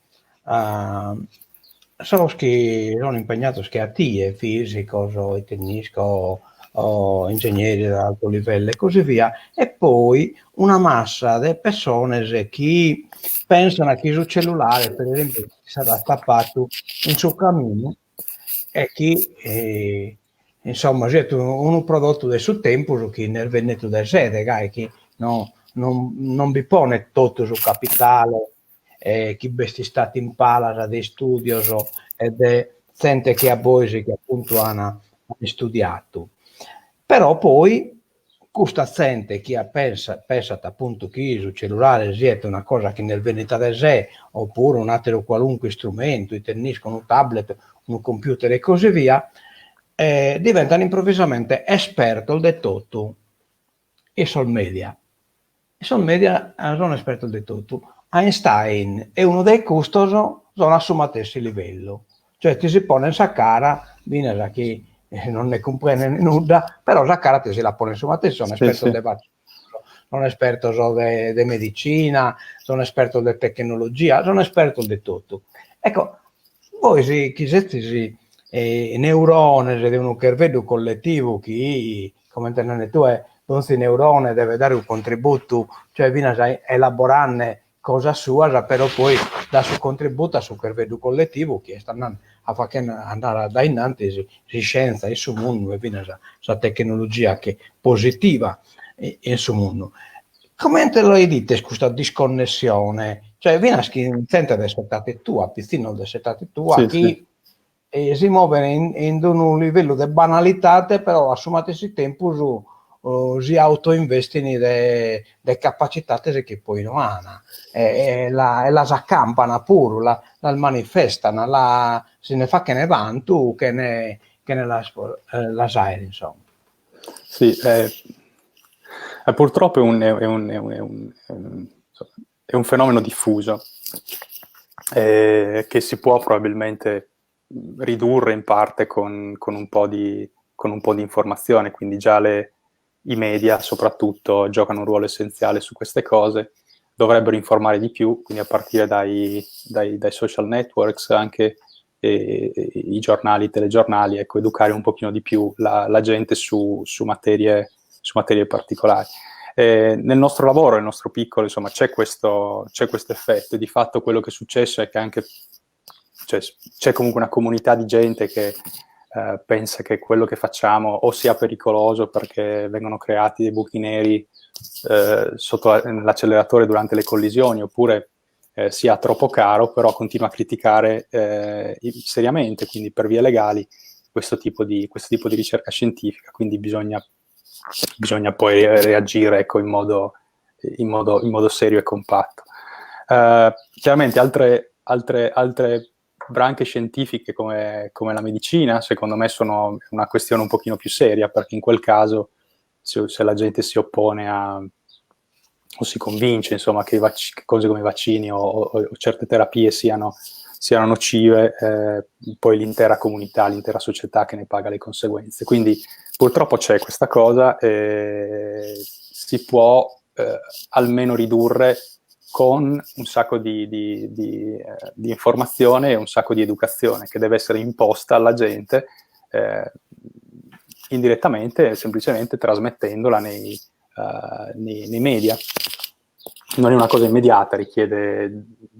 sos chi sun impegnados che a tie, fisicos o ite nd'isco o ingegneri de alto livello e così via, e poi una massa de pessones chi pensan chi su cellulare, per esempiu, s'at atzappadu in su caminu e chi insomma siat unu prodottu de su tempus chi nd'est bennidu de sede, gai chi no non bi ponet totu su capitale chi b'est istadu in palas de istudios e de zente che a bois chi appuntu an istudiadu. Però poi custa zente chi pensa pensat appuntu chi su cellulare siat una cosa chi nd'est bennida de sé, oppuru un'atteru qualunque istrumentu, ite nd'isco, unu tablet, unu computer e così via, diventan improvvisamente espertos de totu in sos media. In sos media sun espertos de totu. Einstein e unu de custos sun a su matessi livellu, cioè ti si ponen sa cara, finas a chi non ne cumprenden nudda, però sa cara ti si la ponen su matessi, sun espertos de sun espertos de medicina, sun espertos de tecnologia, sun espertos de totu. Ecco, bois chi sezis neurones de unu cherveddu collettivu chi, comente nende tue, donzi neurone deve dare unu contributu, cioè finas elaborande cosas suas, però poi dat su contributu a su cherveddu collettivu chi est andende a fagher andare a dae innantis s'iscienza in su mundu e finas sa tecnologia che positiva in su mundu. Comente la 'idites custa disconnessione? Cioè finas chin zente de s'etade tua, pitzinnos de s'etade tua chi si moven in unu livellu de banalidade, però a su matessi tempus si autoinvestin de capacitades chi poi no an e la e las acampan puru, las manifestan, la si nde faghen vantu chene las aer, insomma. Sì, purtroppo è un fenomeno diffuso che si può probabilmente ridurre in parte con, con, un po' di, con un po' di informazione, quindi già le, i media soprattutto giocano un ruolo essenziale su queste cose, dovrebbero informare di più, quindi a partire dai, dai, dai social networks, anche e, e i giornali, i telegiornali, ecco, educare un pochino di più la, la gente su, su, materie, su materie particolari. Eh, nel nostro lavoro, nel nostro piccolo, insomma, c'è questo, c'è questo effetto e di fatto quello che è successo è che anche cioè, c'è comunque una comunità di gente che eh, pensa che quello che facciamo o sia pericoloso perché vengono creati dei buchi neri eh, sotto l'acceleratore durante le collisioni, oppure eh, sia troppo caro, però continua a criticare eh, seriamente, quindi per vie legali, questo tipo di, questo tipo di ricerca scientifica, quindi bisogna, bisogna poi reagire ecco, in, modo, in, modo, in modo serio e compatto. Uh, chiaramente altre, altre, altre branche scientifiche come, come, la medicina, secondo me sono una questione un pochino più seria, perché in quel caso se, se la gente si oppone a, o si convince insomma, che, vac- che cose come i vaccini o, o, o certe terapie siano, siano nocive, eh, poi l'intera comunità, l'intera società che ne paga le conseguenze. Quindi purtroppo c'è questa cosa, eh, si può eh, almeno ridurre con un sacco di, di, di, eh, di, informazione e un sacco di educazione che deve essere imposta alla gente eh, indirettamente, semplicemente trasmettendola nei, uh, nei, nei media. Non è una cosa immediata, richiede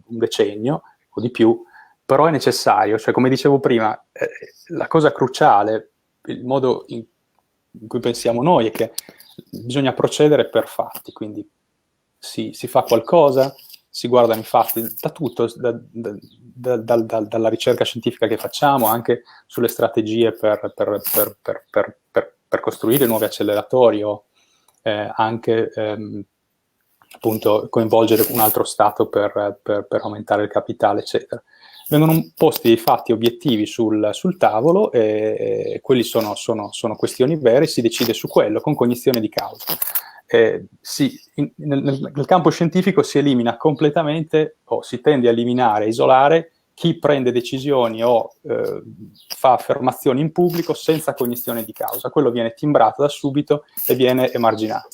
un decennio o di più, però è necessario, cioè come dicevo prima, eh, la cosa cruciale, il modo in, in cui pensiamo noi è che bisogna procedere per fatti, quindi si, si fa qualcosa, si guardano i fatti, da tutto, da, da, da, dalla ricerca scientifica che facciamo, anche sulle strategie per, per, per, per costruire nuovi acceleratori o eh, anche ehm, appunto coinvolgere un altro Stato per, aumentare il capitale, eccetera. Vengono posti dei fatti obiettivi sul, sul tavolo e, e quelli sono, sono, sono questioni vere, si decide su quello con cognizione di causa. Eh, si, in, nel, nel, campo scientifico si elimina completamente o si tende a eliminare, isolare chi prende decisioni o eh, fa affermazioni in pubblico senza cognizione di causa. Quello viene timbrato da subito e viene emarginato.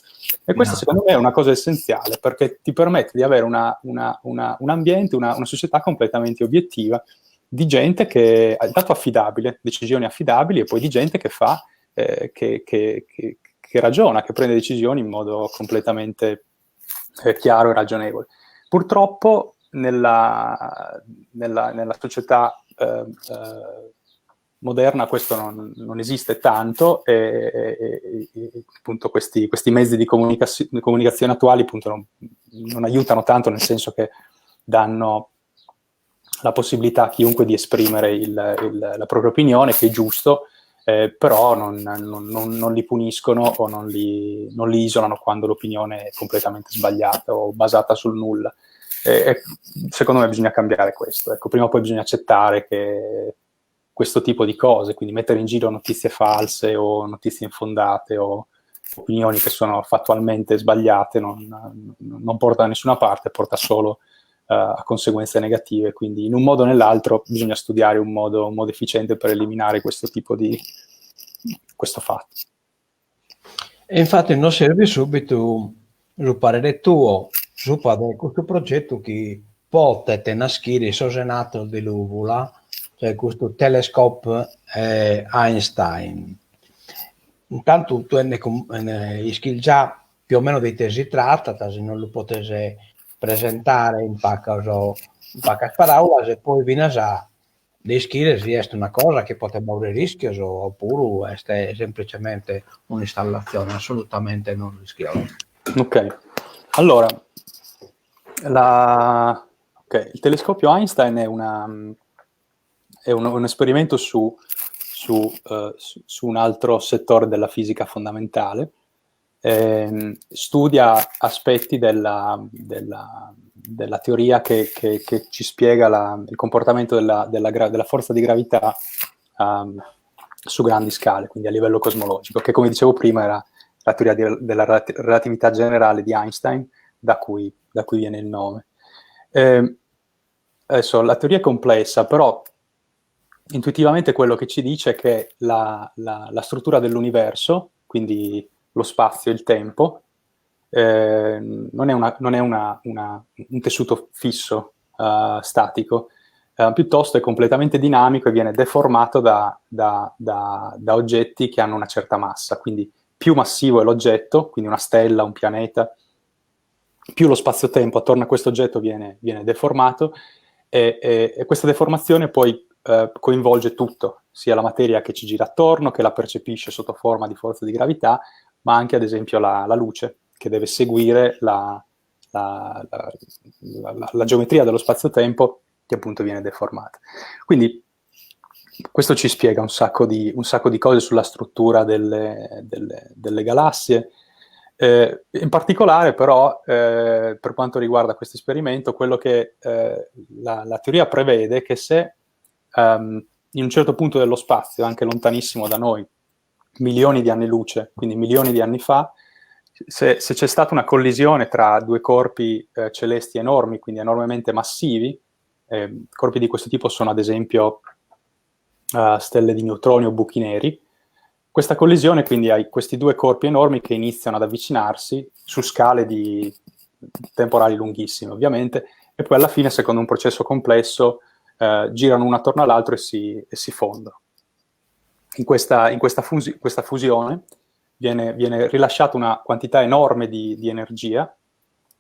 E questa no. secondo me è una cosa essenziale perché ti permette di avere una, una, una, un ambiente, una, società completamente obiettiva di gente che è dato affidabile, decisioni affidabili e poi di gente che fa, eh, che, che, che, che ragiona, che prende decisioni in modo completamente eh, chiaro e ragionevole. Purtroppo nella, nella, nella società eh, eh, moderna questo non, non esiste tanto e, e, e appunto questi, questi, mezzi di comunicazio, di comunicazione attuali appunto non, non, aiutano tanto, nel senso che danno la possibilità a chiunque di esprimere il, il, la propria opinione, che è giusto, eh, però non, non, non, li puniscono o non li, non li isolano quando l'opinione è completamente sbagliata o basata sul nulla. E, secondo me bisogna cambiare questo. Ecco, prima o poi bisogna accettare che questo tipo di cose, quindi mettere in giro notizie false o notizie infondate o opinioni che sono fattualmente sbagliate non, non porta da nessuna parte, porta solo uh, a conseguenze negative. Quindi in un modo o nell'altro bisogna studiare un modo, un modo efficiente per eliminare questo tipo di questo fatto. E infatti non serve subito su parere tuo, su questo progetto che potete naschire sos Senato di Luvula, cioè questo telescope eh, Einstein. Intanto tu ne, ne già più o meno di te si tratta, se non lo potesse presentare in pacas o in pacas paraulas e poi vinas a deschire se è una cosa che potrebbe avere rischio oppure è semplicemente un'installazione assolutamente non rischiosa. Ok, allora la... okay. il telescopio Einstein è, una, è un, un esperimento su, su, uh, su, su un altro settore della fisica fondamentale. Eh, studia aspetti della, della, della teoria che, che, che, ci spiega la, il comportamento della, della, della forza di gravità um, su grandi scale, quindi a livello cosmologico, che come dicevo prima era la teoria di, della relatività generale di Einstein, da cui, da cui viene il nome. Eh, adesso, la teoria è complessa, però Intuitivamente quello che ci dice è che la, la, la struttura dell'universo, quindi lo spazio e il tempo, eh, non è, una, non è una, una, un tessuto fisso, uh, statico, uh, piuttosto è completamente dinamico e viene deformato da, da, da, da oggetti che hanno una certa massa. Quindi più massivo è l'oggetto, quindi una stella, un pianeta, più lo spazio-tempo attorno a questo oggetto viene, viene deformato e, e, e, questa deformazione poi eh, coinvolge tutto, sia la materia che ci gira attorno, che la percepisce sotto forma di forza di gravità, ma anche ad esempio la, la luce, che deve seguire la, la, la, la geometria dello spazio-tempo che appunto viene deformata. Quindi questo ci spiega un sacco di, un sacco di cose sulla struttura delle, delle, delle galassie. Eh, in particolare, però, eh, per quanto riguarda questo esperimento, quello che eh, la, la, teoria prevede è che se um, in un certo punto dello spazio, anche lontanissimo da noi, milioni di anni luce, quindi milioni di anni fa, se, se c'è stata una collisione tra due corpi eh, celesti enormi, quindi enormemente massivi, eh, corpi di questo tipo sono ad esempio uh, stelle di neutroni o buchi neri, questa collisione quindi hai questi due corpi enormi che iniziano ad avvicinarsi su scale di temporali lunghissime ovviamente, e poi alla fine, secondo un processo complesso, eh, girano uno attorno all'altro e si, e si fondono. In questa, in questa, fusi- questa fusione viene, viene, rilasciata una quantità enorme di, di energia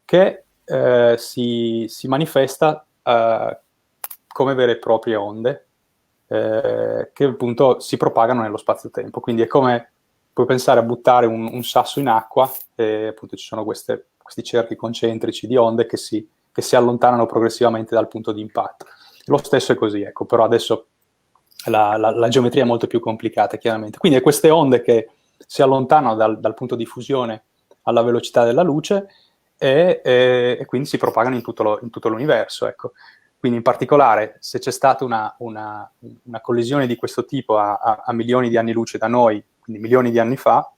che eh, si, si, manifesta eh, come vere e proprie onde eh, che appunto si propagano nello spazio-tempo. Quindi è come puoi pensare a buttare un, un sasso in acqua e appunto ci sono queste, questi cerchi concentrici di onde che si, che si allontanano progressivamente dal punto di impatto. Lo stesso è così, ecco, però adesso la, la, la geometria è molto più complicata, chiaramente. Quindi è queste onde che si allontanano dal, dal punto di fusione alla velocità della luce e, e, e quindi si propagano in tutto, lo, in tutto l'universo, ecco. Quindi in particolare, se c'è stata una, una, una collisione di questo tipo a, a, a milioni di anni luce da noi, quindi milioni di anni fa,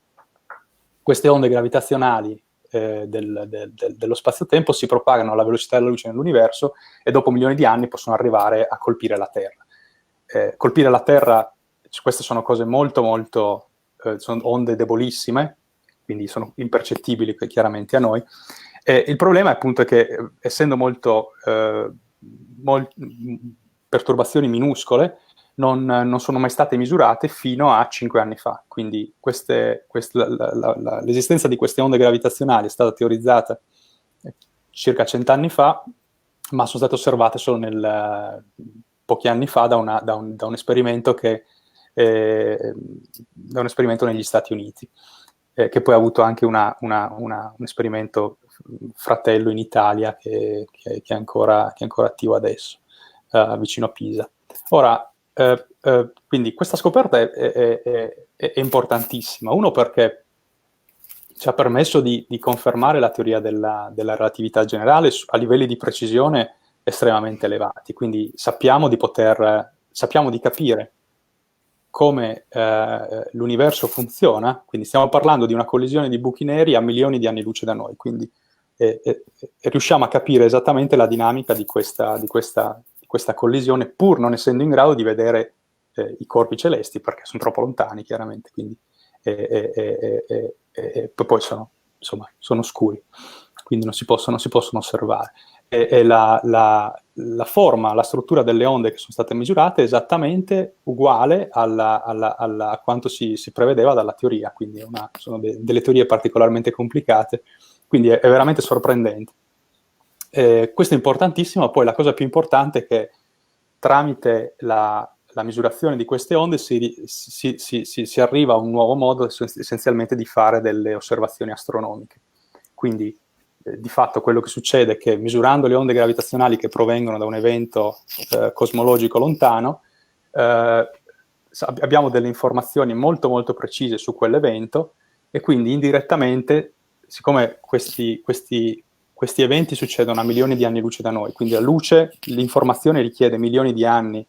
queste onde gravitazionali eh, del, del, del, dello spazio-tempo si propagano alla velocità della luce nell'universo e dopo milioni di anni possono arrivare a colpire la Terra. Eh, colpire la Terra, queste sono cose molto, molto, eh, sono onde debolissime, quindi sono impercettibili chiaramente a noi. il problema è appunto che, essendo molto, eh, mol- perturbazioni minuscole, non, non, sono mai state misurate fino a 5 anni fa. Quindi queste, queste, la, la, la, l'esistenza di queste onde gravitazionali è stata teorizzata circa cent'anni fa, ma sono state osservate solo nel, pochi anni fa da, una, da, un, da un esperimento che, eh, da un esperimento negli Stati Uniti, eh, che poi ha avuto anche una, una, una, un esperimento fratello in Italia che, che, che, è, ancora, che è ancora attivo adesso, eh, vicino a Pisa. Ora, eh, eh, quindi questa scoperta è, è, è, è, importantissima. Uno perché ci ha permesso di, di confermare la teoria della, della relatività generale su, a livelli di precisione estremamente elevati. Quindi sappiamo di poter, sappiamo di capire come eh, l'universo funziona. Quindi stiamo parlando di una collisione di buchi neri a milioni di anni luce da noi. Quindi eh, eh, riusciamo a capire esattamente la dinamica di questa, di questa questa collisione, pur non essendo in grado di vedere eh, i corpi celesti, perché sono troppo lontani, chiaramente, quindi, eh, eh, eh poi sono, insomma, sono scuri, quindi non si possono, si possono osservare. E, la, la, la, forma, la struttura delle onde che sono state misurate è esattamente uguale alla, alla, alla, a quanto si, si, prevedeva dalla teoria, quindi una, sono de, delle teorie particolarmente complicate, quindi è, è veramente sorprendente. Eh, questo è importantissimo, poi la cosa più importante è che tramite la, la misurazione di queste onde si, si, si, si, arriva a un nuovo modo essenzialmente di fare delle osservazioni astronomiche. Quindi eh, di fatto quello che succede è che misurando le onde gravitazionali che provengono da un evento eh, cosmologico lontano, eh, abbiamo delle informazioni molto molto precise su quell'evento e quindi indirettamente, siccome questi, questi questi eventi succedono a milioni di anni luce da noi, quindi la luce, l'informazione richiede milioni di anni eh,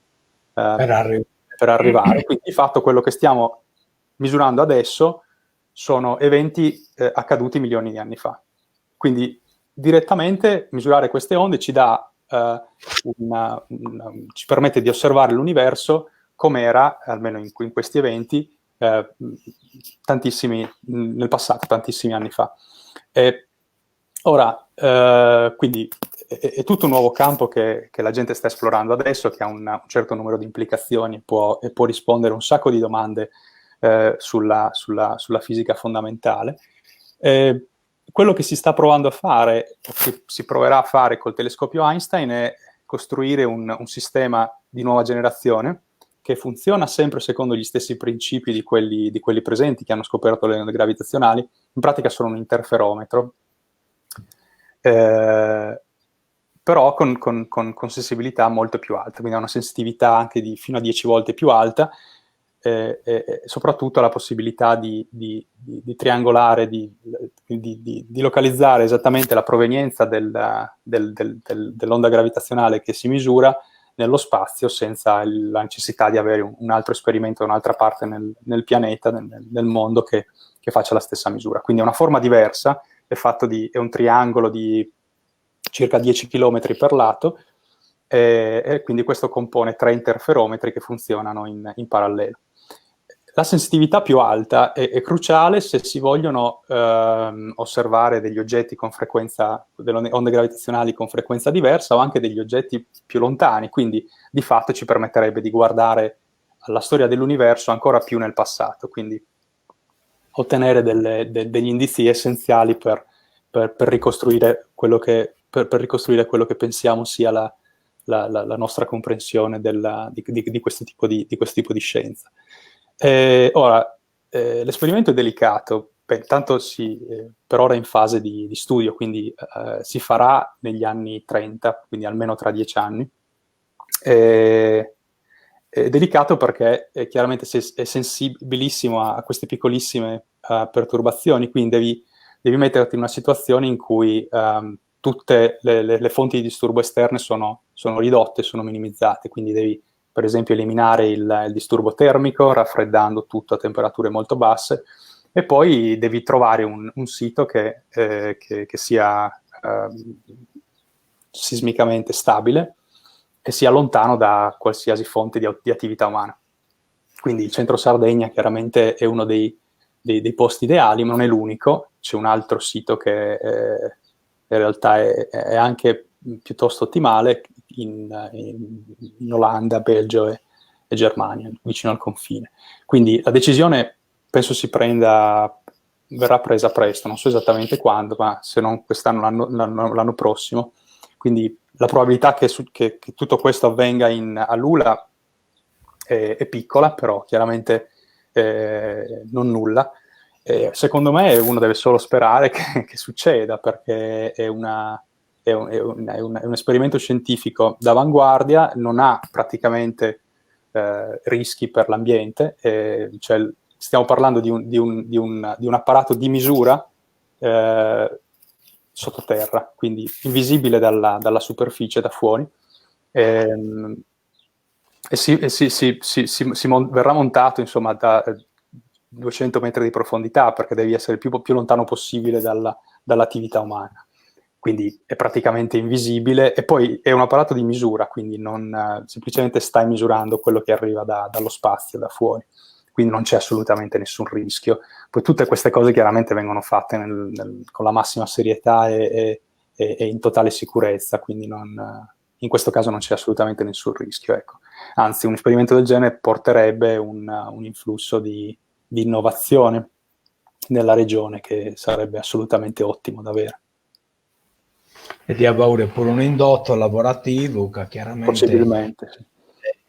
per, arri- per arrivare, quindi di fatto quello che stiamo misurando adesso sono eventi eh, accaduti milioni di anni fa. Quindi direttamente misurare queste onde ci, dà, eh, una, una, ci permette di osservare l'universo com'era, almeno in, in questi eventi, eh, tantissimi, nel passato, tantissimi anni fa. E ora, eh, quindi è, è, tutto un nuovo campo che, che, la gente sta esplorando adesso, che ha un, un certo numero di implicazioni può, e può rispondere a un sacco di domande eh, sulla, sulla, sulla, fisica fondamentale. Eh, quello che si sta provando a fare, o che si proverà a fare col telescopio Einstein, è costruire un, un sistema di nuova generazione che funziona sempre secondo gli stessi principi di quelli, di quelli presenti che hanno scoperto le onde gravitazionali, in pratica sono un interferometro, eh, però con, con, con, con, sensibilità molto più alta, quindi ha una sensitività anche di fino a 10 volte più alta, eh, e soprattutto la possibilità di, di, di, di triangolare, di, localizzare esattamente la provenienza del, del, del, dell'onda gravitazionale che si misura nello spazio senza la necessità di avere un, un altro esperimento da un'altra parte nel, nel pianeta, nel, nel mondo che, che, faccia la stessa misura. Quindi è una forma diversa, è, fatto di, è un triangolo di circa 10 km per lato e, e quindi questo compone tre interferometri che funzionano in, in parallelo. La sensitività più alta è, è cruciale se si vogliono ehm, osservare degli oggetti con frequenza, delle onde gravitazionali con frequenza diversa o anche degli oggetti più lontani, quindi di fatto ci permetterebbe di guardare alla storia dell'universo ancora più nel passato, quindi ottenere delle, de, degli indizi essenziali per, per, per, ricostruire quello che, per, per ricostruire quello che pensiamo sia la, la, la, la nostra comprensione della, di, di, di, questo tipo di, di questo tipo di scienza. Eh, ora, eh, l'esperimento è delicato, beh, intanto si, eh, per ora è in fase di, di studio, quindi eh, si farà negli anni 30, quindi almeno tra 10 anni. è delicato perché è chiaramente è sensibilissimo a, a queste piccolissime uh, perturbazioni, quindi devi, devi, metterti in una situazione in cui um, tutte le, le, le, fonti di disturbo esterne sono, sono ridotte, sono minimizzate, quindi devi per esempio eliminare il, il disturbo termico raffreddando tutto a temperature molto basse e poi devi trovare un, un sito che, eh, che, che sia eh, sismicamente stabile e sia lontano da qualsiasi fonte di, di attività umana. Quindi il centro Sardegna chiaramente è uno dei, dei, dei posti ideali, ma non è l'unico, c'è un altro sito che eh, in realtà è, è anche piuttosto ottimale in, in, in Olanda, Belgio e, e Germania, vicino al confine. Quindi la decisione penso si prenda, verrà presa presto, non so esattamente quando, ma se non quest'anno, l'anno, l'anno, l'anno prossimo. Quindi la probabilità che, su, che, che tutto questo avvenga in, a Lula è, è piccola, però chiaramente eh, non nulla. Eh, secondo me uno deve solo sperare che, che succeda, perché è, una, è, un, è, un, è, un, è un esperimento scientifico d'avanguardia, non ha praticamente eh, rischi per l'ambiente, eh, cioè stiamo parlando di un, di un, di un, di un apparato di misura eh, sottoterra, quindi invisibile dalla, dalla superficie, da fuori, ehm, e, si, e si, si, si, si mon- verrà montato insomma da 200 metri di profondità, perché devi essere il più, più lontano possibile dalla, dall'attività umana. Quindi è praticamente invisibile e poi è un apparato di misura, quindi non, semplicemente stai misurando quello che arriva da, dallo spazio, da fuori. Quindi non c'è assolutamente nessun rischio. Poi tutte queste cose chiaramente vengono fatte nel, nel, con la massima serietà e, e, e in totale sicurezza, quindi non, in questo caso non c'è assolutamente nessun rischio. Ecco. Anzi, un esperimento del genere porterebbe un, un influsso di, di innovazione nella regione che sarebbe assolutamente ottimo da avere. E di avere pure un indotto lavorativo che chiaramente possibilmente sì.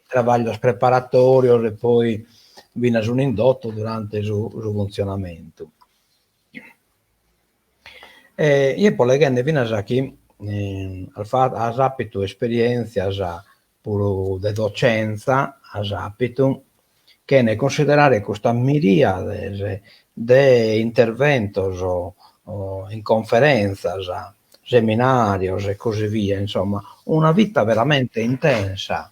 Travaglio preparatorio e poi viene su un indotto durante il suo, suo funzionamento. E io poi leggendo fino a chi eh, al fatto ha sapito esperienza pure de docenza ha sapito che ne considerare questa miriade de interventos o, o in conferenza, seminarios e così via, insomma, una vita veramente intensa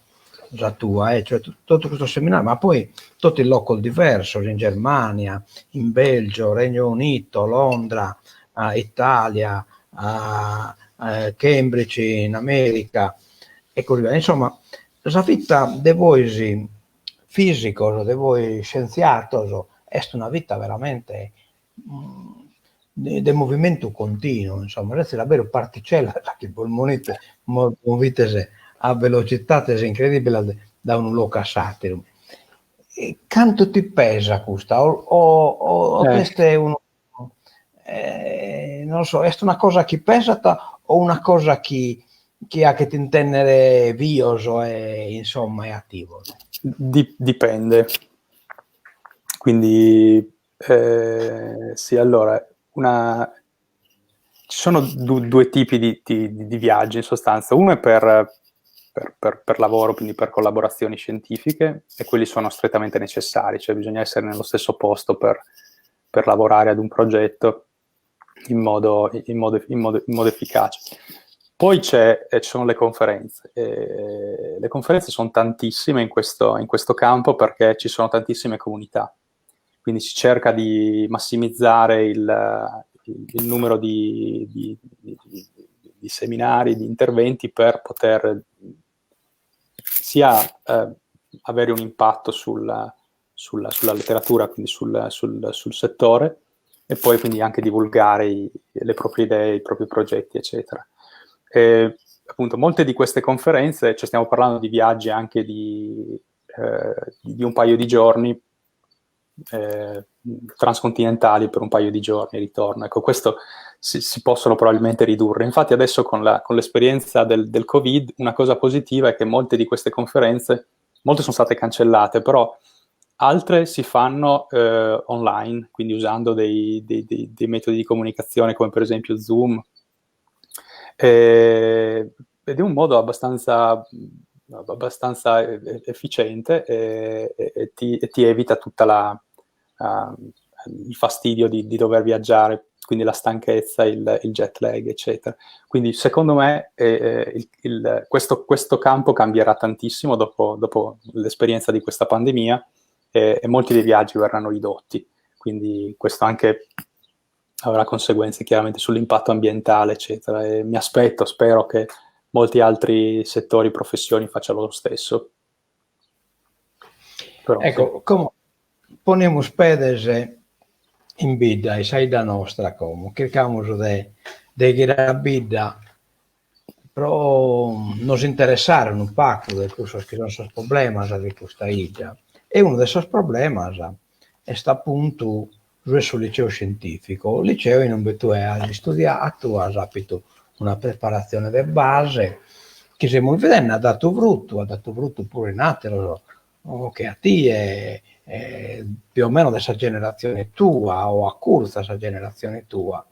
la tua, eh? Cioè, tutto questo seminario, ma poi tutti i local diversi, in Germania, in Belgio, Regno Unito, Londra, uh, Italia, uh, uh, Cambridge in America e così via. Insomma, la vita de voi. fìsicos, de bois iscientziados, est una vita veramente de movimentu continu, insomma, sezis aberu particellas chi bos movites a velotzidades incredibiles dae unu locu a s'àteru. Cantu ti pesat custa o o est unu non lo so, est una cosa chi pesat o una cosa chi chi 'achet intènnere bios e insomma e ativos? Dipende. Quindi eh, sì, allora, una... ci sono due tipi di, di, di viaggi in sostanza. Uno è per, per, per, per lavoro, quindi per collaborazioni scientifiche, e quelli sono strettamente necessari, cioè bisogna essere nello stesso posto per, per lavorare ad un progetto in modo, in modo, in modo, in modo efficace. Poi c'è, eh, ci sono le conferenze. E le conferenze sono tantissime in questo, in questo campo perché ci sono tantissime comunità. Quindi si cerca di massimizzare il, il numero di, di, di, di, seminari, di interventi per poter sia eh, avere un impatto sulla, sulla, sulla letteratura, quindi sul, sul, sul, settore, e poi quindi anche divulgare i, le proprie idee, i propri progetti, eccetera. E, appunto, molte di queste conferenze, cioè stiamo parlando di viaggi anche di, eh, di un paio di giorni, eh, transcontinentali per un paio di giorni e ritorno. Ecco, questo si, si possono probabilmente ridurre. Infatti adesso con, la, con l'esperienza del, del Covid, una cosa positiva è che molte di queste conferenze, molte sono state cancellate, però altre si fanno eh, online, quindi usando dei, dei, dei, dei, metodi di comunicazione come per esempio Zoom. Eh, ed è un modo abbastanza, abbastanza efficiente e, e, ti, e ti, evita tutta la, uh, il fastidio di, di, dover viaggiare, quindi la stanchezza, il, il jet lag, eccetera. Quindi secondo me eh, il, il, questo, questo, campo cambierà tantissimo dopo, dopo l'esperienza di questa pandemia e, e molti dei viaggi verranno ridotti. Quindi questo anche avrà conseguenze chiaramente sull'impatto ambientale, eccetera. E mi aspetto, spero che molti altri settori, professioni facciano lo stesso. Però, ecco, sì. Como ponimus pedes in bidda, in sa 'idda nostra como, chircamus de de ghirare a bidda pro nos interessare unu pagu de cussos chi sun sos problemas de custa 'idda e unu de sos problemas est apuntu su 'e su liceo scientifico, liceo in ube tue as istudiadu, as apitu una preparatzione de base chi semus bidende at datu frutu, at datu frutu puru in ateros che a tie, più o meno de sa generatzione tua o acurtzu a sa generatzione tua.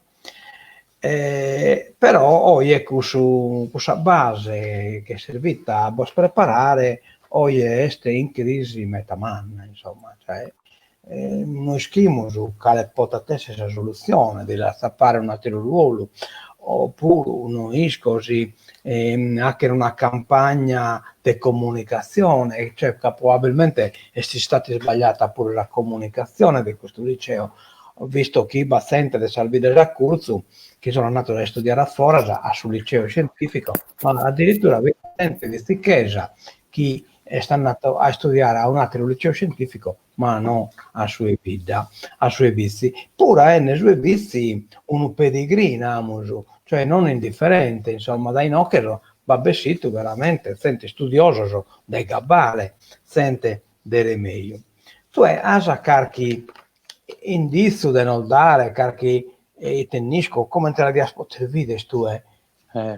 Però oje cussu cussa base ch'est servita a bos preparare oje est in crisi meta manna, insomma, cioè no ischimus cale potat esser sa solutzione de l'atzapare un'ateru ruolu opuru no isco si 'achere una campagna de comunicatzione, cioè ca probabilmente est istada isbagliata puru sa comunicatzione de custu liceo, visto chi b'at zente de sas biddas a curtzu chi sono andados a istudiare a foras a su liceo scientifico, ma addirittura b'at zente de Tzichesa chi est andatu a istudiare a un'ateru liceo scientifico ma no a su 'e bidda, a su 'e Bitzi. Puru aende su 'e Bitzi unu pedigree, namus, cioè non indifferente, insomma, dae inoghe b'at bessitu veramente zente istudiosos de gabbale, zente de remeju. Tue as carchi inditzu de nos dare, carchi ite nd'isco, comente la dias poter bider tue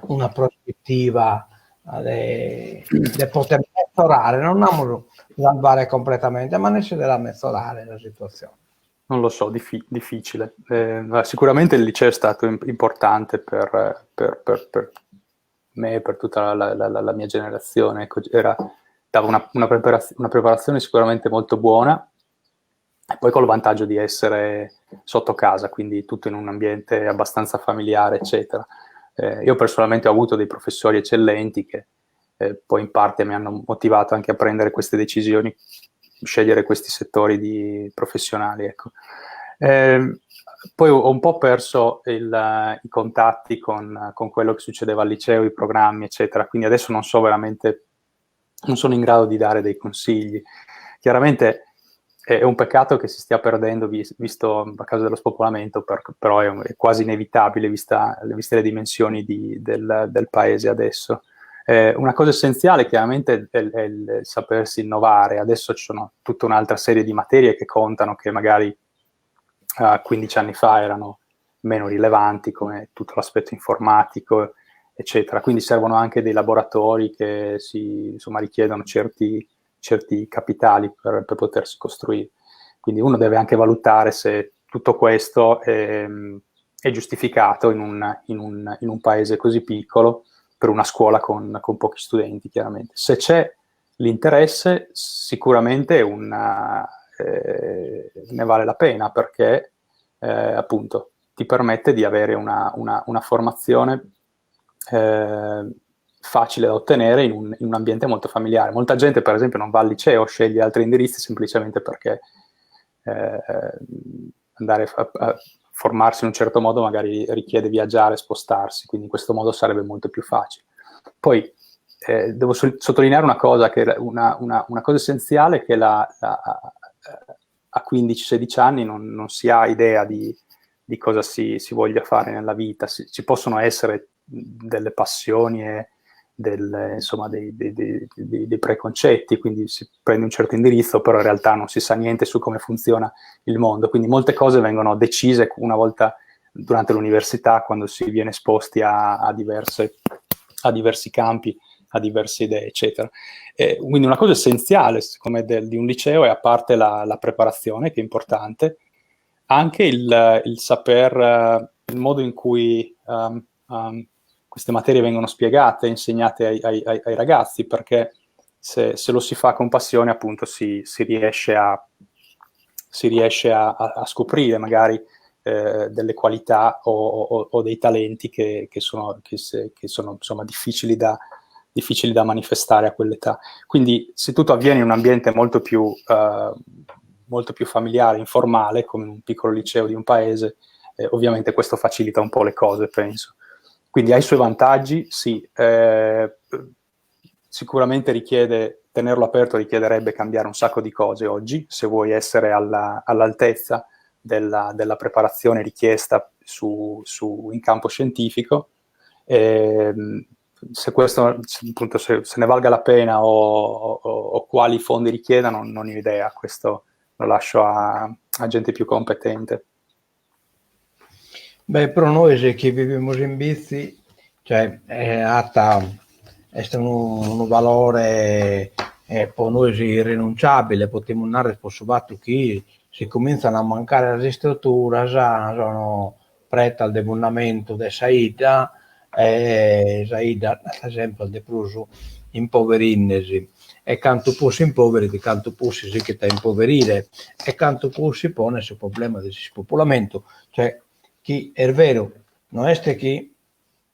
una prospettiva de de poter metzorare, non namus salvare completamente, ma nessi de la metzorare sa situatzione. Non lo so, diffi- difficile. Eh, sicuramente il liceo è stato importante per, per, per, per me, per tutta la, la, la mia generazione. Ecco, era, dava una, una, preparaz- una preparazione sicuramente molto buona, e poi col vantaggio di essere sotto casa, quindi tutto in un ambiente abbastanza familiare, eccetera. Eh, io personalmente ho avuto dei professori eccellenti che eh, poi in parte mi hanno motivato anche a prendere queste decisioni, scegliere questi settori di professionali. Ecco. Eh, poi ho un po' perso il, i contatti con, con quello che succedeva al liceo, i programmi, eccetera, quindi adesso non so veramente, non sono in grado di dare dei consigli. Chiaramente è un peccato che si stia perdendo, visto a causa dello spopolamento, per, però è, è, quasi inevitabile vista, viste le dimensioni di, del, del, paese adesso. Eh, una cosa essenziale chiaramente è, è, il sapersi innovare, adesso ci sono tutta un'altra serie di materie che contano, che magari uh, 15 anni fa erano meno rilevanti, come tutto l'aspetto informatico, eccetera. Quindi servono anche dei laboratori che si, insomma, richiedono certi, certi capitali per, per, potersi costruire. Quindi uno deve anche valutare se tutto questo è, è giustificato in un, in, un, in un, paese così piccolo per una scuola con, con pochi studenti, chiaramente. Se c'è l'interesse, sicuramente una, eh, ne vale la pena perché eh, appunto ti permette di avere una, una, una formazione eh, facile da ottenere in un, in un, ambiente molto familiare. Molta gente, per esempio, non va al liceo, sceglie altri indirizzi semplicemente perché eh, andare a, a formarsi in un certo modo magari richiede viaggiare, spostarsi, quindi in questo modo sarebbe molto più facile. Poi eh, devo so- sottolineare una cosa, che una, una, una cosa essenziale è che la, la, a 15-16 anni non, non, si ha idea di, di cosa si, si, voglia fare nella vita, si, ci possono essere delle passioni e del, insomma, dei, dei, dei, dei, preconcetti, quindi si prende un certo indirizzo, però in realtà non si sa niente su come funziona il mondo, quindi molte cose vengono decise una volta durante l'università, quando si viene esposti a, a, diverse, a diversi campi, a diverse idee, eccetera. E quindi una cosa essenziale, secondo me, del, di un liceo è, a parte la, la preparazione, che è importante, anche il, il saper, il modo in cui um, um, queste materie vengono spiegate, insegnate ai, ai, ai ragazzi, perché se, se, lo si fa con passione, appunto, si, si riesce, a, si riesce a, a, scoprire magari eh, delle qualità o, o, o, dei talenti che, che sono, che se, che sono insomma, difficili da, difficili da manifestare a quell'età. Quindi se tutto avviene in un ambiente molto più, uh, molto più familiare, informale, come in un piccolo liceo di un paese, eh, ovviamente questo facilita un po' le cose, penso. Quindi ha i suoi vantaggi, sì, eh, sicuramente richiede, tenerlo aperto richiederebbe cambiare un sacco di cose oggi, se vuoi essere alla, all'altezza della, della, preparazione richiesta su, su, in campo scientifico. Eh, se questo, appunto, se, se, ne valga la pena o, o, o quali fondi richiedano, non ho idea, questo lo lascio a, a gente più competente. Beh, pro nois chi vivimus in Bitzi, cioè, at est unu unu valore pro nois irrinunciabile, potimus narrer pro su fatu chi si comintzan a mancare sas istruturas, sono pretas de fundamentu de sa 'idda e sa 'idda andat semper de prus impoverindesi e cantu prus s'impoverit cantu prus si sighit a impoverire e cantu prus si ponet su problema de s'ispopulamentu, cioè chi est veru no est chi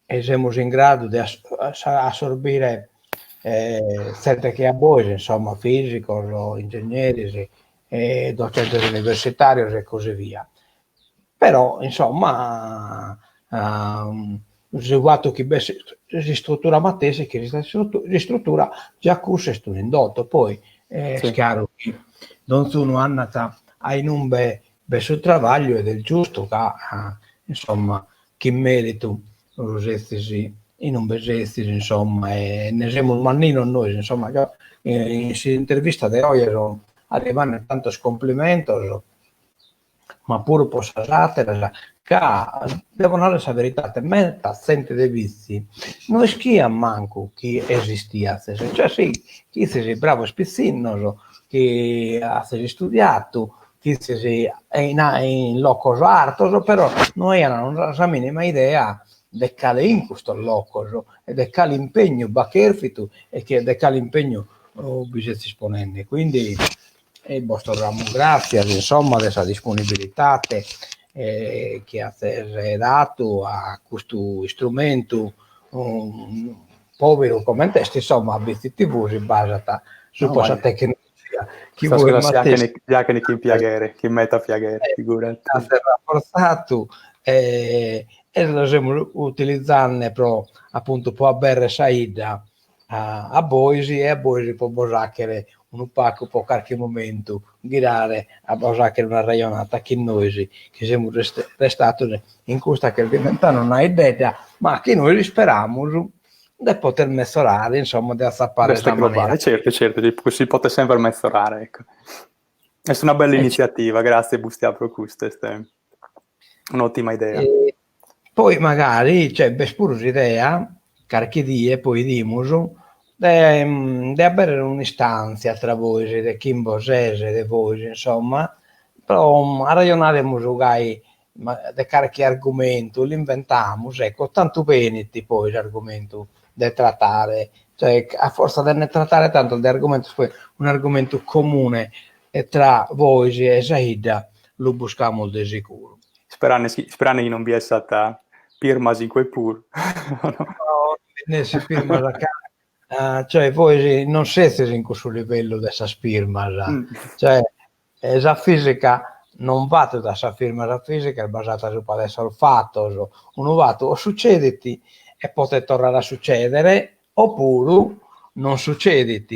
semus in gradu de assorbire zente che a bois, insomma, fisicos, ingegneris, docentes universitarios e così via, però insomma su fatu chi b'est s'istrutura matessi, chi esistit s'istrutura, già cussu est un'indotto, poi est chiaru chi donzunu andat a inumbe B'est su trabagliu ed est giustu ca, insomma, chin meritu sezis inumbe sezis, insomma, e nde semus manninos nois, insomma, ca in s'intervista de oje sun arrivande tantos complimentos, ma puru pro sas ateras, ca devo narrer sa veridade, meda zente de Bitzi no ischiat mancu chi esistiazes, cioè sì, chi izis bravos pitzinnos, chi azis istudiadu, chi izis in in locos artos, però no aian sa minima idea de cale in custos locos e de cale impegnu b'at cherfidu e de cale impegnu bi sezis ponende. Quindi bos torramus gràtzias, insomma, de sa disponibilidade chi azes dadu a custu istrumentu pòberu comente est, insomma, Bitzi TV si basat subra sa tecnologia chi bois matessi Già chin piaghere, chin meta piaghere, figurati. Azes rafforzadu e e lu semus utilizande pro, apuntu, pro aberrer sa 'idda. a bois e a bois po bos 'achere unu pacu po carchi momentu ghirare a bos 'achere una rejonata chin nois chi semus restados in custa ch'est diventande una 'iddedda ma chi nois isperamus de poter mezzorare, insomma, de atzapare sa manera. Certo, certo, si potet sempre mezzorare, ecco. Est una bella iniziativa, grazie Bustià pro custu, est un'ottima idea. E poi magari, cioè, b'est puru s'idea, carchi die poi 'idimus, de de aberrer un'istantzia tra bois, de chimbe o ses de bois, insomma, pro arrejonaremus gai de carchi argumentu, l'inventamus, ecco, tantu benit poi s'argumentu de tratare, cioè a forza de nde tratare tantos de argumentos poi un'argumentu comune tra bois e sa 'idda lu buscamus de sicuru. Sperande sperande chi non bi essat pirmas in cue puru. No, nessi pirmas ca, cioè vois non sezis in cussu livellu de sas pirmas, cioè sa fisica non vatet a sa firma, sa fisica est basata subra de sos fatos, unu fatu o sucedit e potet torrare a sucedere, opuru non sucedit,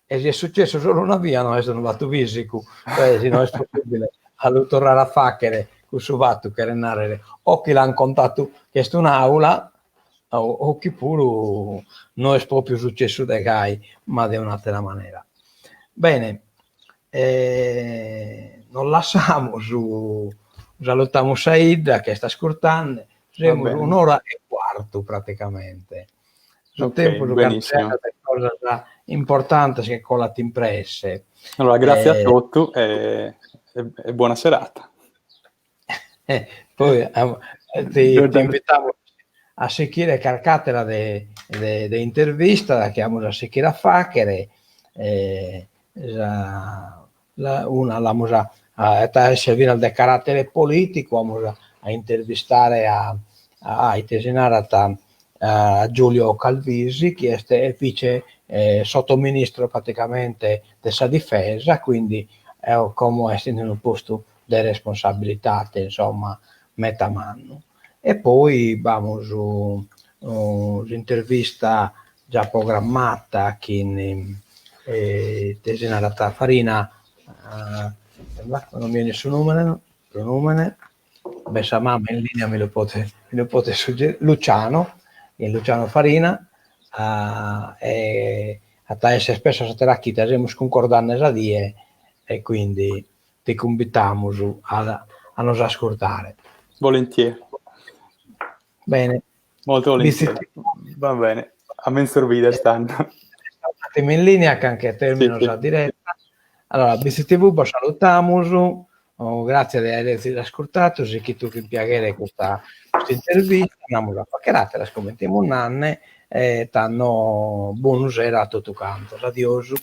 e si est sucessu solu una bia no est unu fatu fisicu, cioè si no est possibile a lu torrare a faghere cussu fatu cheret narrer o chi l'an contatu chi est un'aula o chi puru no est propriu sucessu de gai, ma de un'atera manera. Bene, nos lassamus, salutamus sa 'idda chi est ascurtende, semus un'ora e cuartu praticamente. Su okay, tempus benissimo. de cosas importantes che colat in presse. Allora, grazie a totu e, e, e buona serata. Eh, poi eh, ti, ti invitamos a sichire carc'atera de, de, de intervista chi amus a sichire a faghere. Eh, sa, la, una l'amus a, a, at a essere finas de caratere politicu, amus a, a intervistare a, a ite si narat a, a Giulio Calvisi, chi est vice eh, sottoministro praticamente de sa difesa, quindi eh, como est in unu postu de responsabilidade, insomma, meta mannu. E poi b'amus s'intervista già programmata chin ite si narat Farina, non mi 'enit su nùmene, su nùmene, b'est sa mama in linea mi lu potet mi lu potet suggerire, Luciano, chin Luciano Farina, e at a esser penso s'atera chida, semus cuncordande sa die e quindi Ti cumbitamus a a nos ascurtare. Volentieri. Bene. Molto volentieri. Va bene. A menzus bider tando. Un attimo in linea ca nche termino sì, sa diretta. Allora, BCTV bos salutamus, oh, grazie de aer ascurtatu, sichitu chin piaghere custa custa intervista, nd'amus a fagher ateras comente imus nanne, e tando bonu sera a totu cantos. Adiosu.